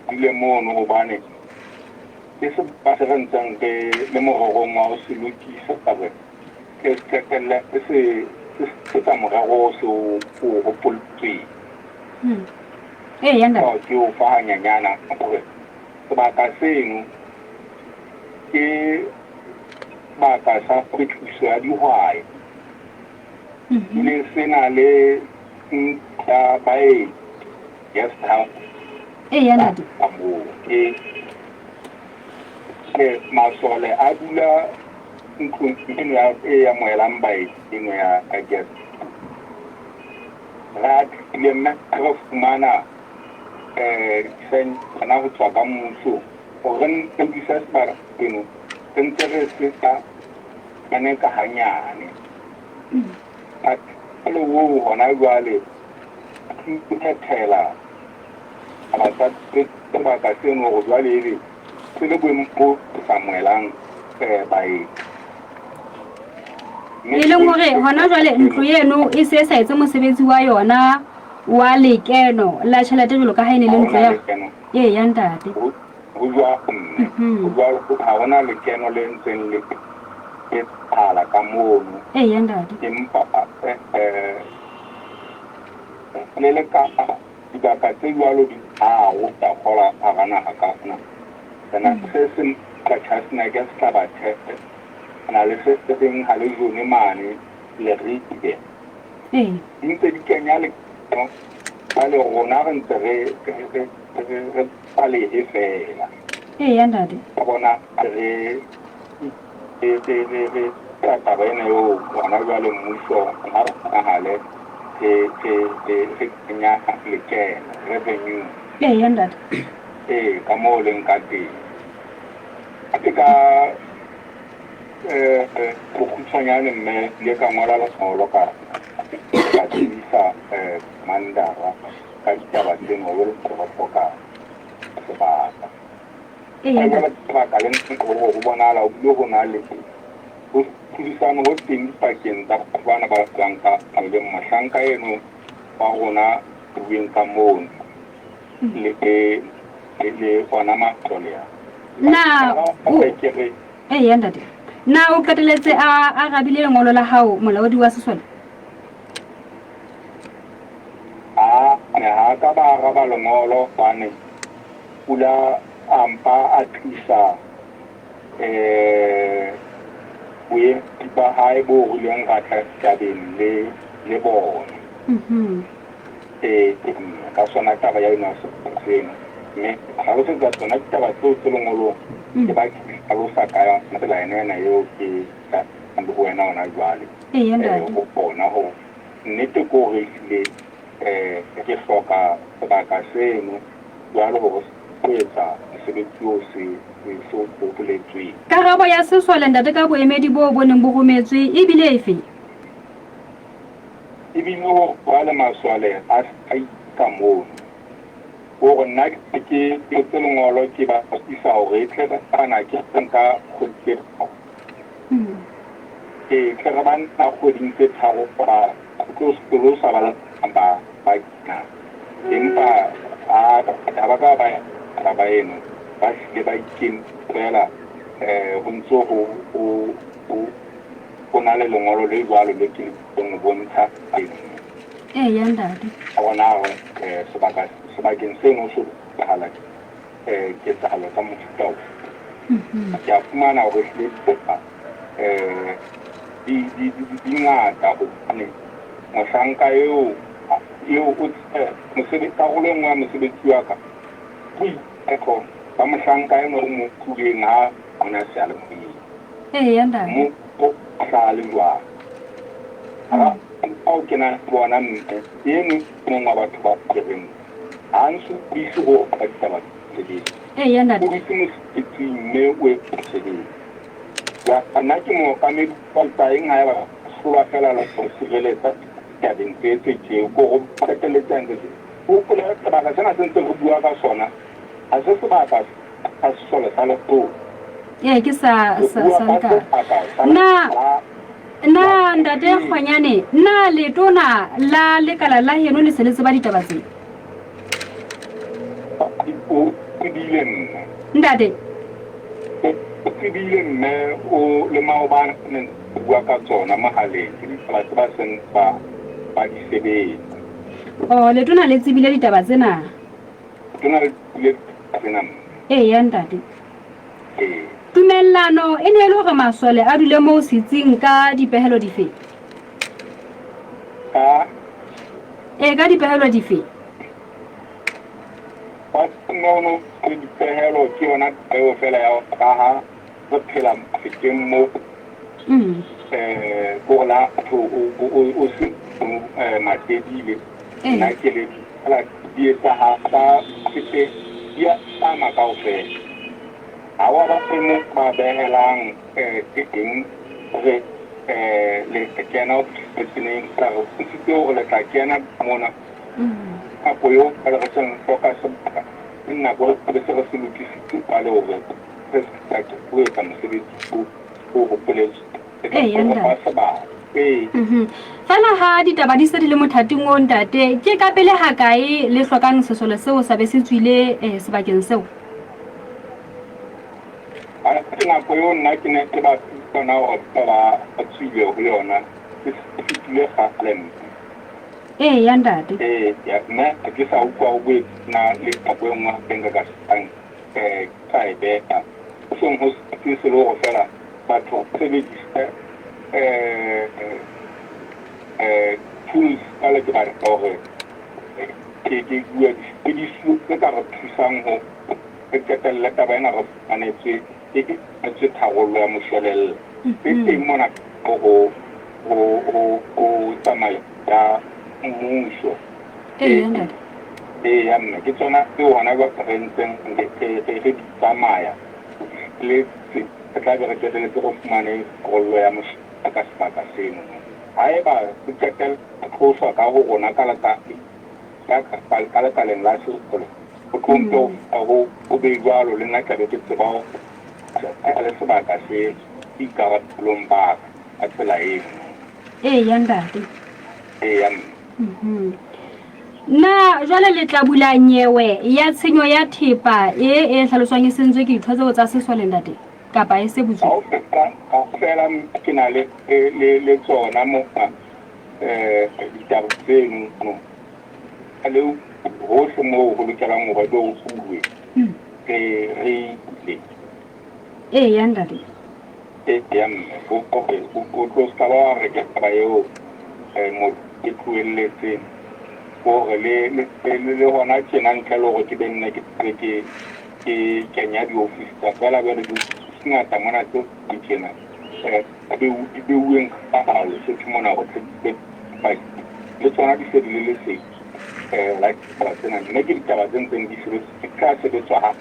dule mono hobane ke sebaka se re ntseng re le morerong wa ho se lokisa hore re qetelle re se etsa morero o se o hopolotsweng. Eya ntate. Ke o fa hanyanyana hore sebaka seno ke sebaka sa kwetliso ya dihwai. Ebile se na le ntlo ya baeti, guest house. Eya ntate. Ka moo ke masole a dula ntlong eno ya e amohelang baeti eno ya guest. Re atlehile mme re fumana disentjana ho tswa ka mmusong hore re lokise sebaka seno re ntse re se ka ka hanyane. Jwale oo hona jwale phethela taba tsa sebaka seno hore jwale ebe se le boemong bo sa amohelang baeti. E leng hore hona jwale ntlo eno e se e sa etse mosebetsi wa yona wa lekeno la tjhelete jwalo ka ha e ne le ntlo ya ee ya ntate. Ho jwalo mme, ho jwalo ha hona lekeno le ntseng le etsahala ka mono. Eya ntate. Empa le le ka dibaka tse jwalo di tharo tsa kgola hara naha ka mona. Re na le se seng Qachaseneke Sehlabathebe, re na le se seng ha Lejone mane Leribe. Ee. Di ntse di kenya lekeno, jwale rona re ntse re re re re balehe feela. Eya ntate. Ka bona re re re re re ka taba ena eo hona jwale mmuso ha re kgonahale re re re re kenya lekeno, revenue. Eya ntate. Ee, ka moo leng ka teng. Ke ka bokgutshwanyane mme ile ka ngola lengolo ka ka tsebisa mandara ka ditaba tseno jwalo ka re hloka sebaka. Eya. Lebaka le hore ho bonahala ho bile ho na le ho tlhodisano ho teng dipakeng tsa batho bana ba tswang ka e leng mohlanka eno wa rona bueng ka mono le le ona masole a. Na o Eya ntate. Na o qeteletse a arabile lengolo la hao molaodi wa sesole? A ne ha ka ba araba lengolo hobane pula a mpa a tlisa boemedi ba hae bo rileng ra tla ditabeng le le bona. Ee, ka sona taba ya ena seno. Mme hlalosetsa tsona ditaba tseo tse lengolong ke ba ke hlalosa ka yona tsela ena ena eo ke tlang le ho wena hona jwale. Eya ntate. Ho bona hore nnete ke hore ehlile ke hloka sebaka seno jwale hore se etsa mosebetsi oo se se o boletsweng. Karabo ya sesole ntate ka boemedi boo bo neng bo rometswe e bile efe? E bile hore jwale masole a sa ka mono. Hore nna ke ke etse lengolo ke ba isa hore e tle re bana ke nka kgwedi tse tharo. Ee, tle re ba nna kgweding tse tharo ba tlo sekolo sa ba ba ba kena. Empa ha ha ba ka ba taba eno, ba hlile ba ikentse feela ho ntso ho ho ho ho na le lengolo le jwalo le ke le ho bontsha eno. Eya ntate. Hore na sebaka sebakeng seno ho so etsahala ketsahalo tsa mofuta ofe. Ke a fumana hore ehlile thepa di di di ngata hobane mohlanka eo eo o mosebetsi karolo e nngwe ya mosebetsi wa ka boiteko ba mohlanka enwa o mo utlwileng ha ona seyalemoyeng. Eya ntate. Mo o hlaha le jwang. Hara bao ke nang le bona mme eno ke mong wa batho ba ke reng ha a nsokodise ho ka ditaba tsa mosebetsi. Eya ntate. O dutse mosebetsing mme o etsa mosebetsi. Jwale nna ke mookamedi wa eng haeba hlolwa feela le ho sireletsa ditabeng tse tse tjeo ko go qetelletse a ntse tje. O hopole sebaka sena se ntseng re bua ka sona ha se sebaka sa sesole sa Lesotho. Ee, ke sa Re sa bua sa ka lekala. sebaka sa Na la na ntate Kgonyane, na letona la lekala la heno le se le tseba ditaba tse? O tsebile mme. Ntate. O tsebile mme o le maobane ne ntse bua ka tsona mohaleng ke ditaba tse ba seng ba ba di sebetsa. Oh, letona le tsebile ditaba tsena. Letona le tsebile ditaba tsena mme. Eya ntate. Ee. Tumellano e ne e le hore masole a dule moo setsing ka dipehelo dife? Ka? Ee, ka dipehelo dife? Ba mme o no le dipehelo ke yona eo fela ya ka ha re phela mafeteng mo ko la batho o se matedile nna ke le fela di etsahala fete di a tsamaya kaofela. Ha wa ba mo ba behelang teng hore le kena ho fihletseng re bontshitse hore le tla kena mona. Nako eo jwale re seng hloka sebaka, ke nako re be se re se lokisitse jwale hore re se ka ho etsa mosebetsi o hopoletsweng. Re tla Eya, re fa ntate. sebaka. Ee. Fela ha ditaba di se di le mothating oo, ntate, ke ka pele hakae le hlokang sesole seo sa be se tswile sebakeng seo? Ha ke nako eo nna ke ne ke ba yona hore ba ba tswile ho yona, ke se fetile kgale mme. Eya, ntate. Ee, ya, nna ha ke sa utlwa ho boetse na le nako e nngwe hape nka ka sekang ke sa e beha. Ho seng ho se se le hore feela batho ba sebedise tools jwale ke batla hore ke ke bue disebedisuwa tse ka re thusang ho re qetelle taba ena re fumanetswe e fumanetswe tharollo ya moshwelella. E teng mona ho ho ho ho tsamaiso ya mmuso. Eya, ntate. Eya mme ke tsona tseo hona jwale re ntseng re re re di tsamaya le tse re tla be re qetelletse re fumane tharollo ya moshwelella ka sebaka seno. Haeba re qetella tloswa ka ho rona ka leka ka ka lekaleng la sesole ho tlo mpe ho ho be jwalo le nna tla be ke tseba ho le sebaka se boikarabelong ba ka ka tsela eno. Eya, ntate. Eya mme. Na jwale le tla bula nyewe ya tshenyo ya thepa e e hlaloswang e sentswe ke ditho tseo tsa sesole, ntate, kapa e se butswe? Kaofela ke na le le le tsona mona ditaba tseno le hohle moo ho lokelang hore be ho bue re re ile. Eya, ntate. Eya mme, hore o tlo ska ba wa re ke taba eo motho ke tlohelletseng hore le le le hona tjena ntle le hore ke be nne ke be ke ke kenya di-office tsa feela jwale di ngata mona tse di tjena di beuweng ka palo Sotho mona hore tle le tsona di se di le lesedi la ditaba tsena mme ke ditaba tse ntseng di sebetswa di tla sebetswa ha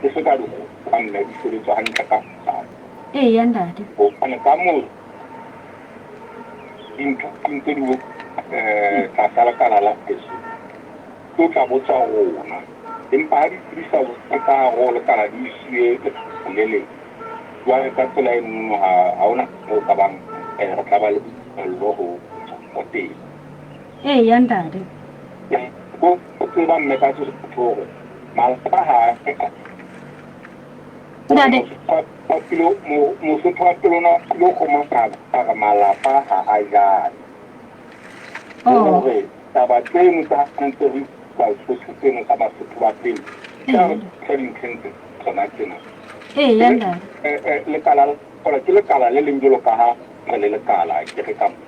ke se ka dikgoka mme di sebetswa hantle ka botlalo. Eya, ntate. Hobane ka moo dintho di ntse di tlasa lekala la heso tlo tla botswa rona empa ha di di sa botswe ka hare ho lekala di isiwe le leng jwale ka tsela e nngwe ha ha hona moo ka bang re tla ba le boikarabello ho ho teng. Eya, ntate. Ko tseba mme ka Sesotho hore malapa ha a Ntate. Mosotho wa pele o ne a tlilo kgomana a re malapa ha a jane. Oh. Hore taba tseno tsa ntse re utlwa Sesotho seno sa Basotho ba pele tla re thusa dintlheng tse tsona tsena. Eya ntate. Lekala la ke lekala le leng jwalo ka ha re le lekala ke re ka mmuso.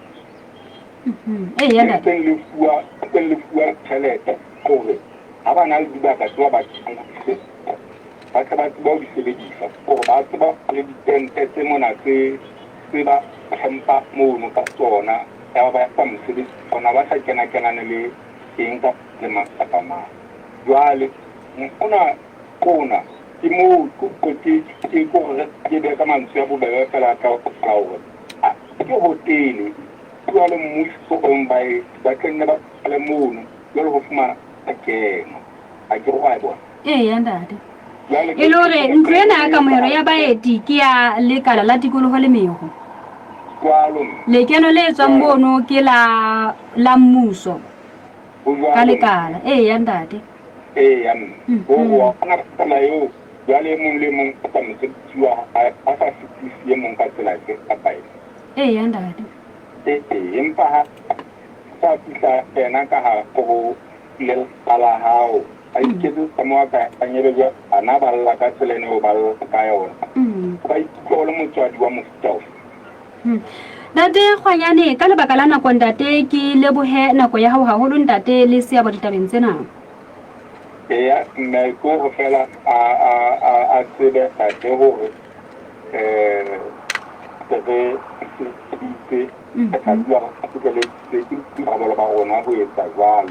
Eya Le ntate. ntseng le fuwa ntseng le fuwa tjhelete hore ha ba na le dibaka tse ba batlang ho di sebedisa, ba tle ba tsebe ho di sebedisa hore ba tseba le ditente tse mona tse tse ba campa mono ka tsona ya ba etsa mosebetsi ona ba sa kena kenane le eng ka le mang kapa mang. Jwale mona rona ke moo ke ke ke hore ke be ka mantswe a bobebe fela ka hore ke hotele jwale mmuso o ba e ba tla nne ba le mono jwale ho fumana keno ha ke go a bona. Eya ntate. Jwale E le hore ntlo ena ya kamohelo ya baeti ke ya lekala la tikoloho le meho. Jwalo mme. Lekeno le tswang mono ke la la mmuso Ho jwalo ka mme. lekala. Eya ntate. Eya mme. Ho ho ona ka tsela eo jwale e mong le e mong o etsa mosebetsi wa hae a sa sitise e mong ka tsela efe kapa efe. Eya ntate. Ee, empa ha sa fihla yena ka hare ho lelapa la hao, a iketsetsa mo a ka etsang, ebe jwale bana ba lla ka tsela ena eo ba lla ka yona. O ka ikutlwa o le motswadi wa mofuta ofe? Ntate Kgwanyane, ka lebaka la nako ntate, ke lebohe nako ya hao haholo ntate le seabo ditabeng tsena. Eya mme, ke hore feela a, a, a, a tsebe ntate hore um se re sebeditse, re tla dula re kgutleleditse ke boikarabelo ba rona ho etsa jwalo.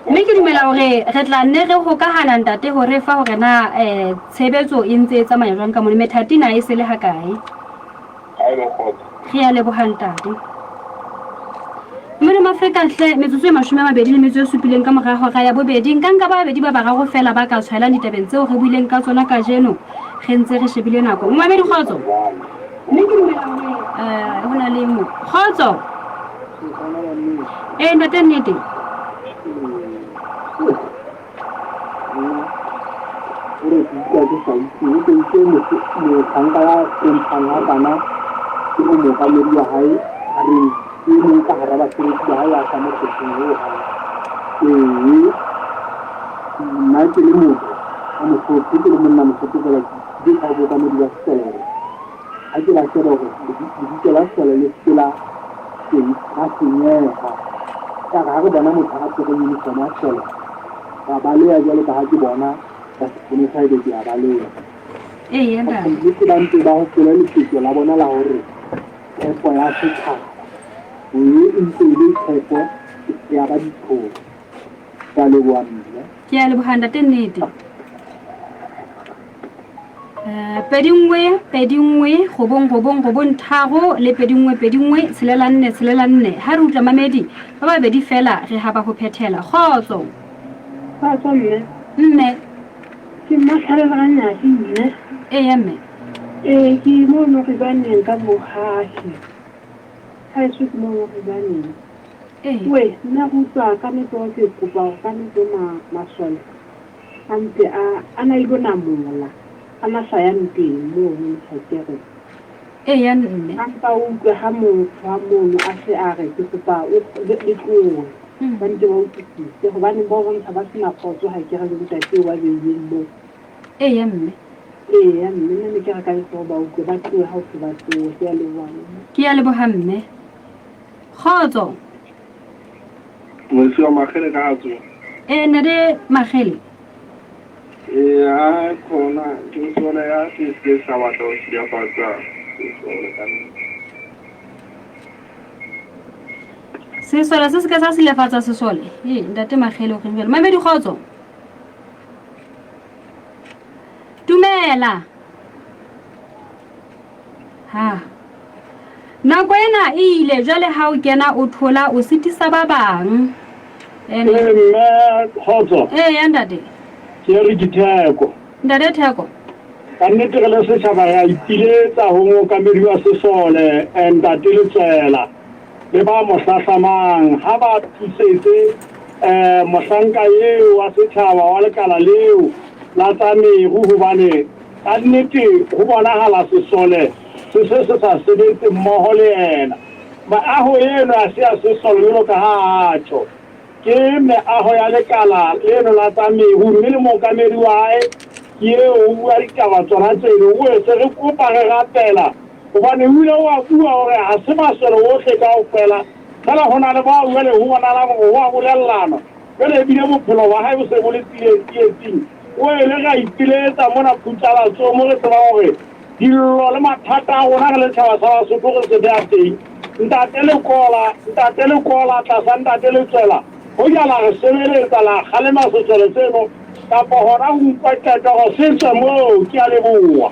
Mme ke dumela hore re tla nne re hokahana ntate hore fa hore na um tshebetso e ntse e tsamaya jwang ka mone, methati na e sele hakae. Ha e le kgotso. Re a leboha ntate. Modimo Afrika hle, metsotso e 27 ka mora hora ya bobedi. Nka nka ba babedi ba bararo feela ba ka tshwaelang ditabeng tseo re buileng ka tsona kajeno. Re ntse re shebile nako. Momamedi kgotso. Mme ke dumela hore eh, ho na le mo. Kgotso. Eh, ntate nnete. Hore ke utlwa ke sa utlwe, o itse mohlanka ya hlomphang hakana ke o mookamedi wa hae a re e mong ka hara basebetsi ba hae a sa mo hlompheng hohang. Ee, nna ke le motho wa Mosotho, ke le monna Mosotho feela ke ile ka ho bookamedi ba sesole hore ha ke ba sheba hore lebitso la sesole le se ke la la senyeha. Ekare ha re bona motho a apere uniform ya sesole, ra baleha jwalo ka ha ke bona ka seponesa ebe ke a baleha. Eya ntate. Nnete ba ntse ba hopole lepetjo la bona la hore tshepo ya setjhaba ee e ntse e le tshepo ya ba ditholo. Ke a leboha mme. Ke a leboha ntate nnete. 2 1 2 1 9 9 9 3 le 2 1 2 1 6 4 6 4. Ha re utlwa mamedi ba babedi feela re haba ho phethela. Kgotso. Kgotso mme. Mme. Ke Mmatlhabelo Ranyatsi mme. Eya mme. Ee ke mono Ribaneng ka bohahi. Haeso ke mono Ribaneng. Ee. We nna re utlwa ka nnete hore ke kopa hore ka nnete ma masole a mpe a a na ilo namola a na sa ya ntweng mono Motlhakereng. Eya mme. A mpa o utlwe ha motho wa mono a se a re ke kopa o le le tlohe. Ba ntse ba utlwisise hobane ba bontsha ba sena kgotso ha ke re le ntate eo ba beilweng moo. Eya mme. Eya mme nna ne ke re ka nnete hore ba utlwe ba tlohe ha ho thwe ba tlohe. Ke a leboha mme. Ke a leboha mme. Kgotso. Ngwetsi wa Makgele ka hatso. Ee ntate Makgele. Ee ha khona ke sona ya se se sa batla ho silafatsa sesole ka nnete. Sesole se se ka sa silafatsa sesole. Ee ntate Makgele o reng jwale. Mamedi kgotso. Dumela. Ha. Nako ena e ile jwale ha o kena o thola o sitisa ba bang. Ee mme kgotso. Ee ya ntate. Ke re ke Theko. Ntate Theko. Ka nnete re le setjhaba re a ipiletsa ho mookamedi wa sesole ntate Letswela le ba mo hlahlamang ha ba thusetse um mohlanka eo wa setjhaba wa lekala leo la tsa meru hobane ka nnete ho bonahala sesole se se se sa sebetse mmoho le yena. Meaho eno ha se ya sesole jwalo ka ha a tjho. Ke meaho ya lekala leno la tsa meru mme le mookamedi wa hae ke eo o bua ditaba tsona tseno. O boetse re kopa re rapela hobane o ile wa bua hore ha se masole ohle kaofela fela ho na le bao jwale ho bonahalang hore ho a bolellanwa. Jwale ebile bophelo ba hae bo se bo le tsietsing. O ile ra ipiletsa mona Phutsalatsong mo re tsebang hore dillo le mathata a rona re le tjhaba sa Basotho re se beha teng. Ntate Lekola, Ntate Lekola tlasa Ntate Letswela, hoja la re sebeletsa la kgalema sesole seno kapa hona ho utlwa qeto hore se tswe moo. Kea leboha.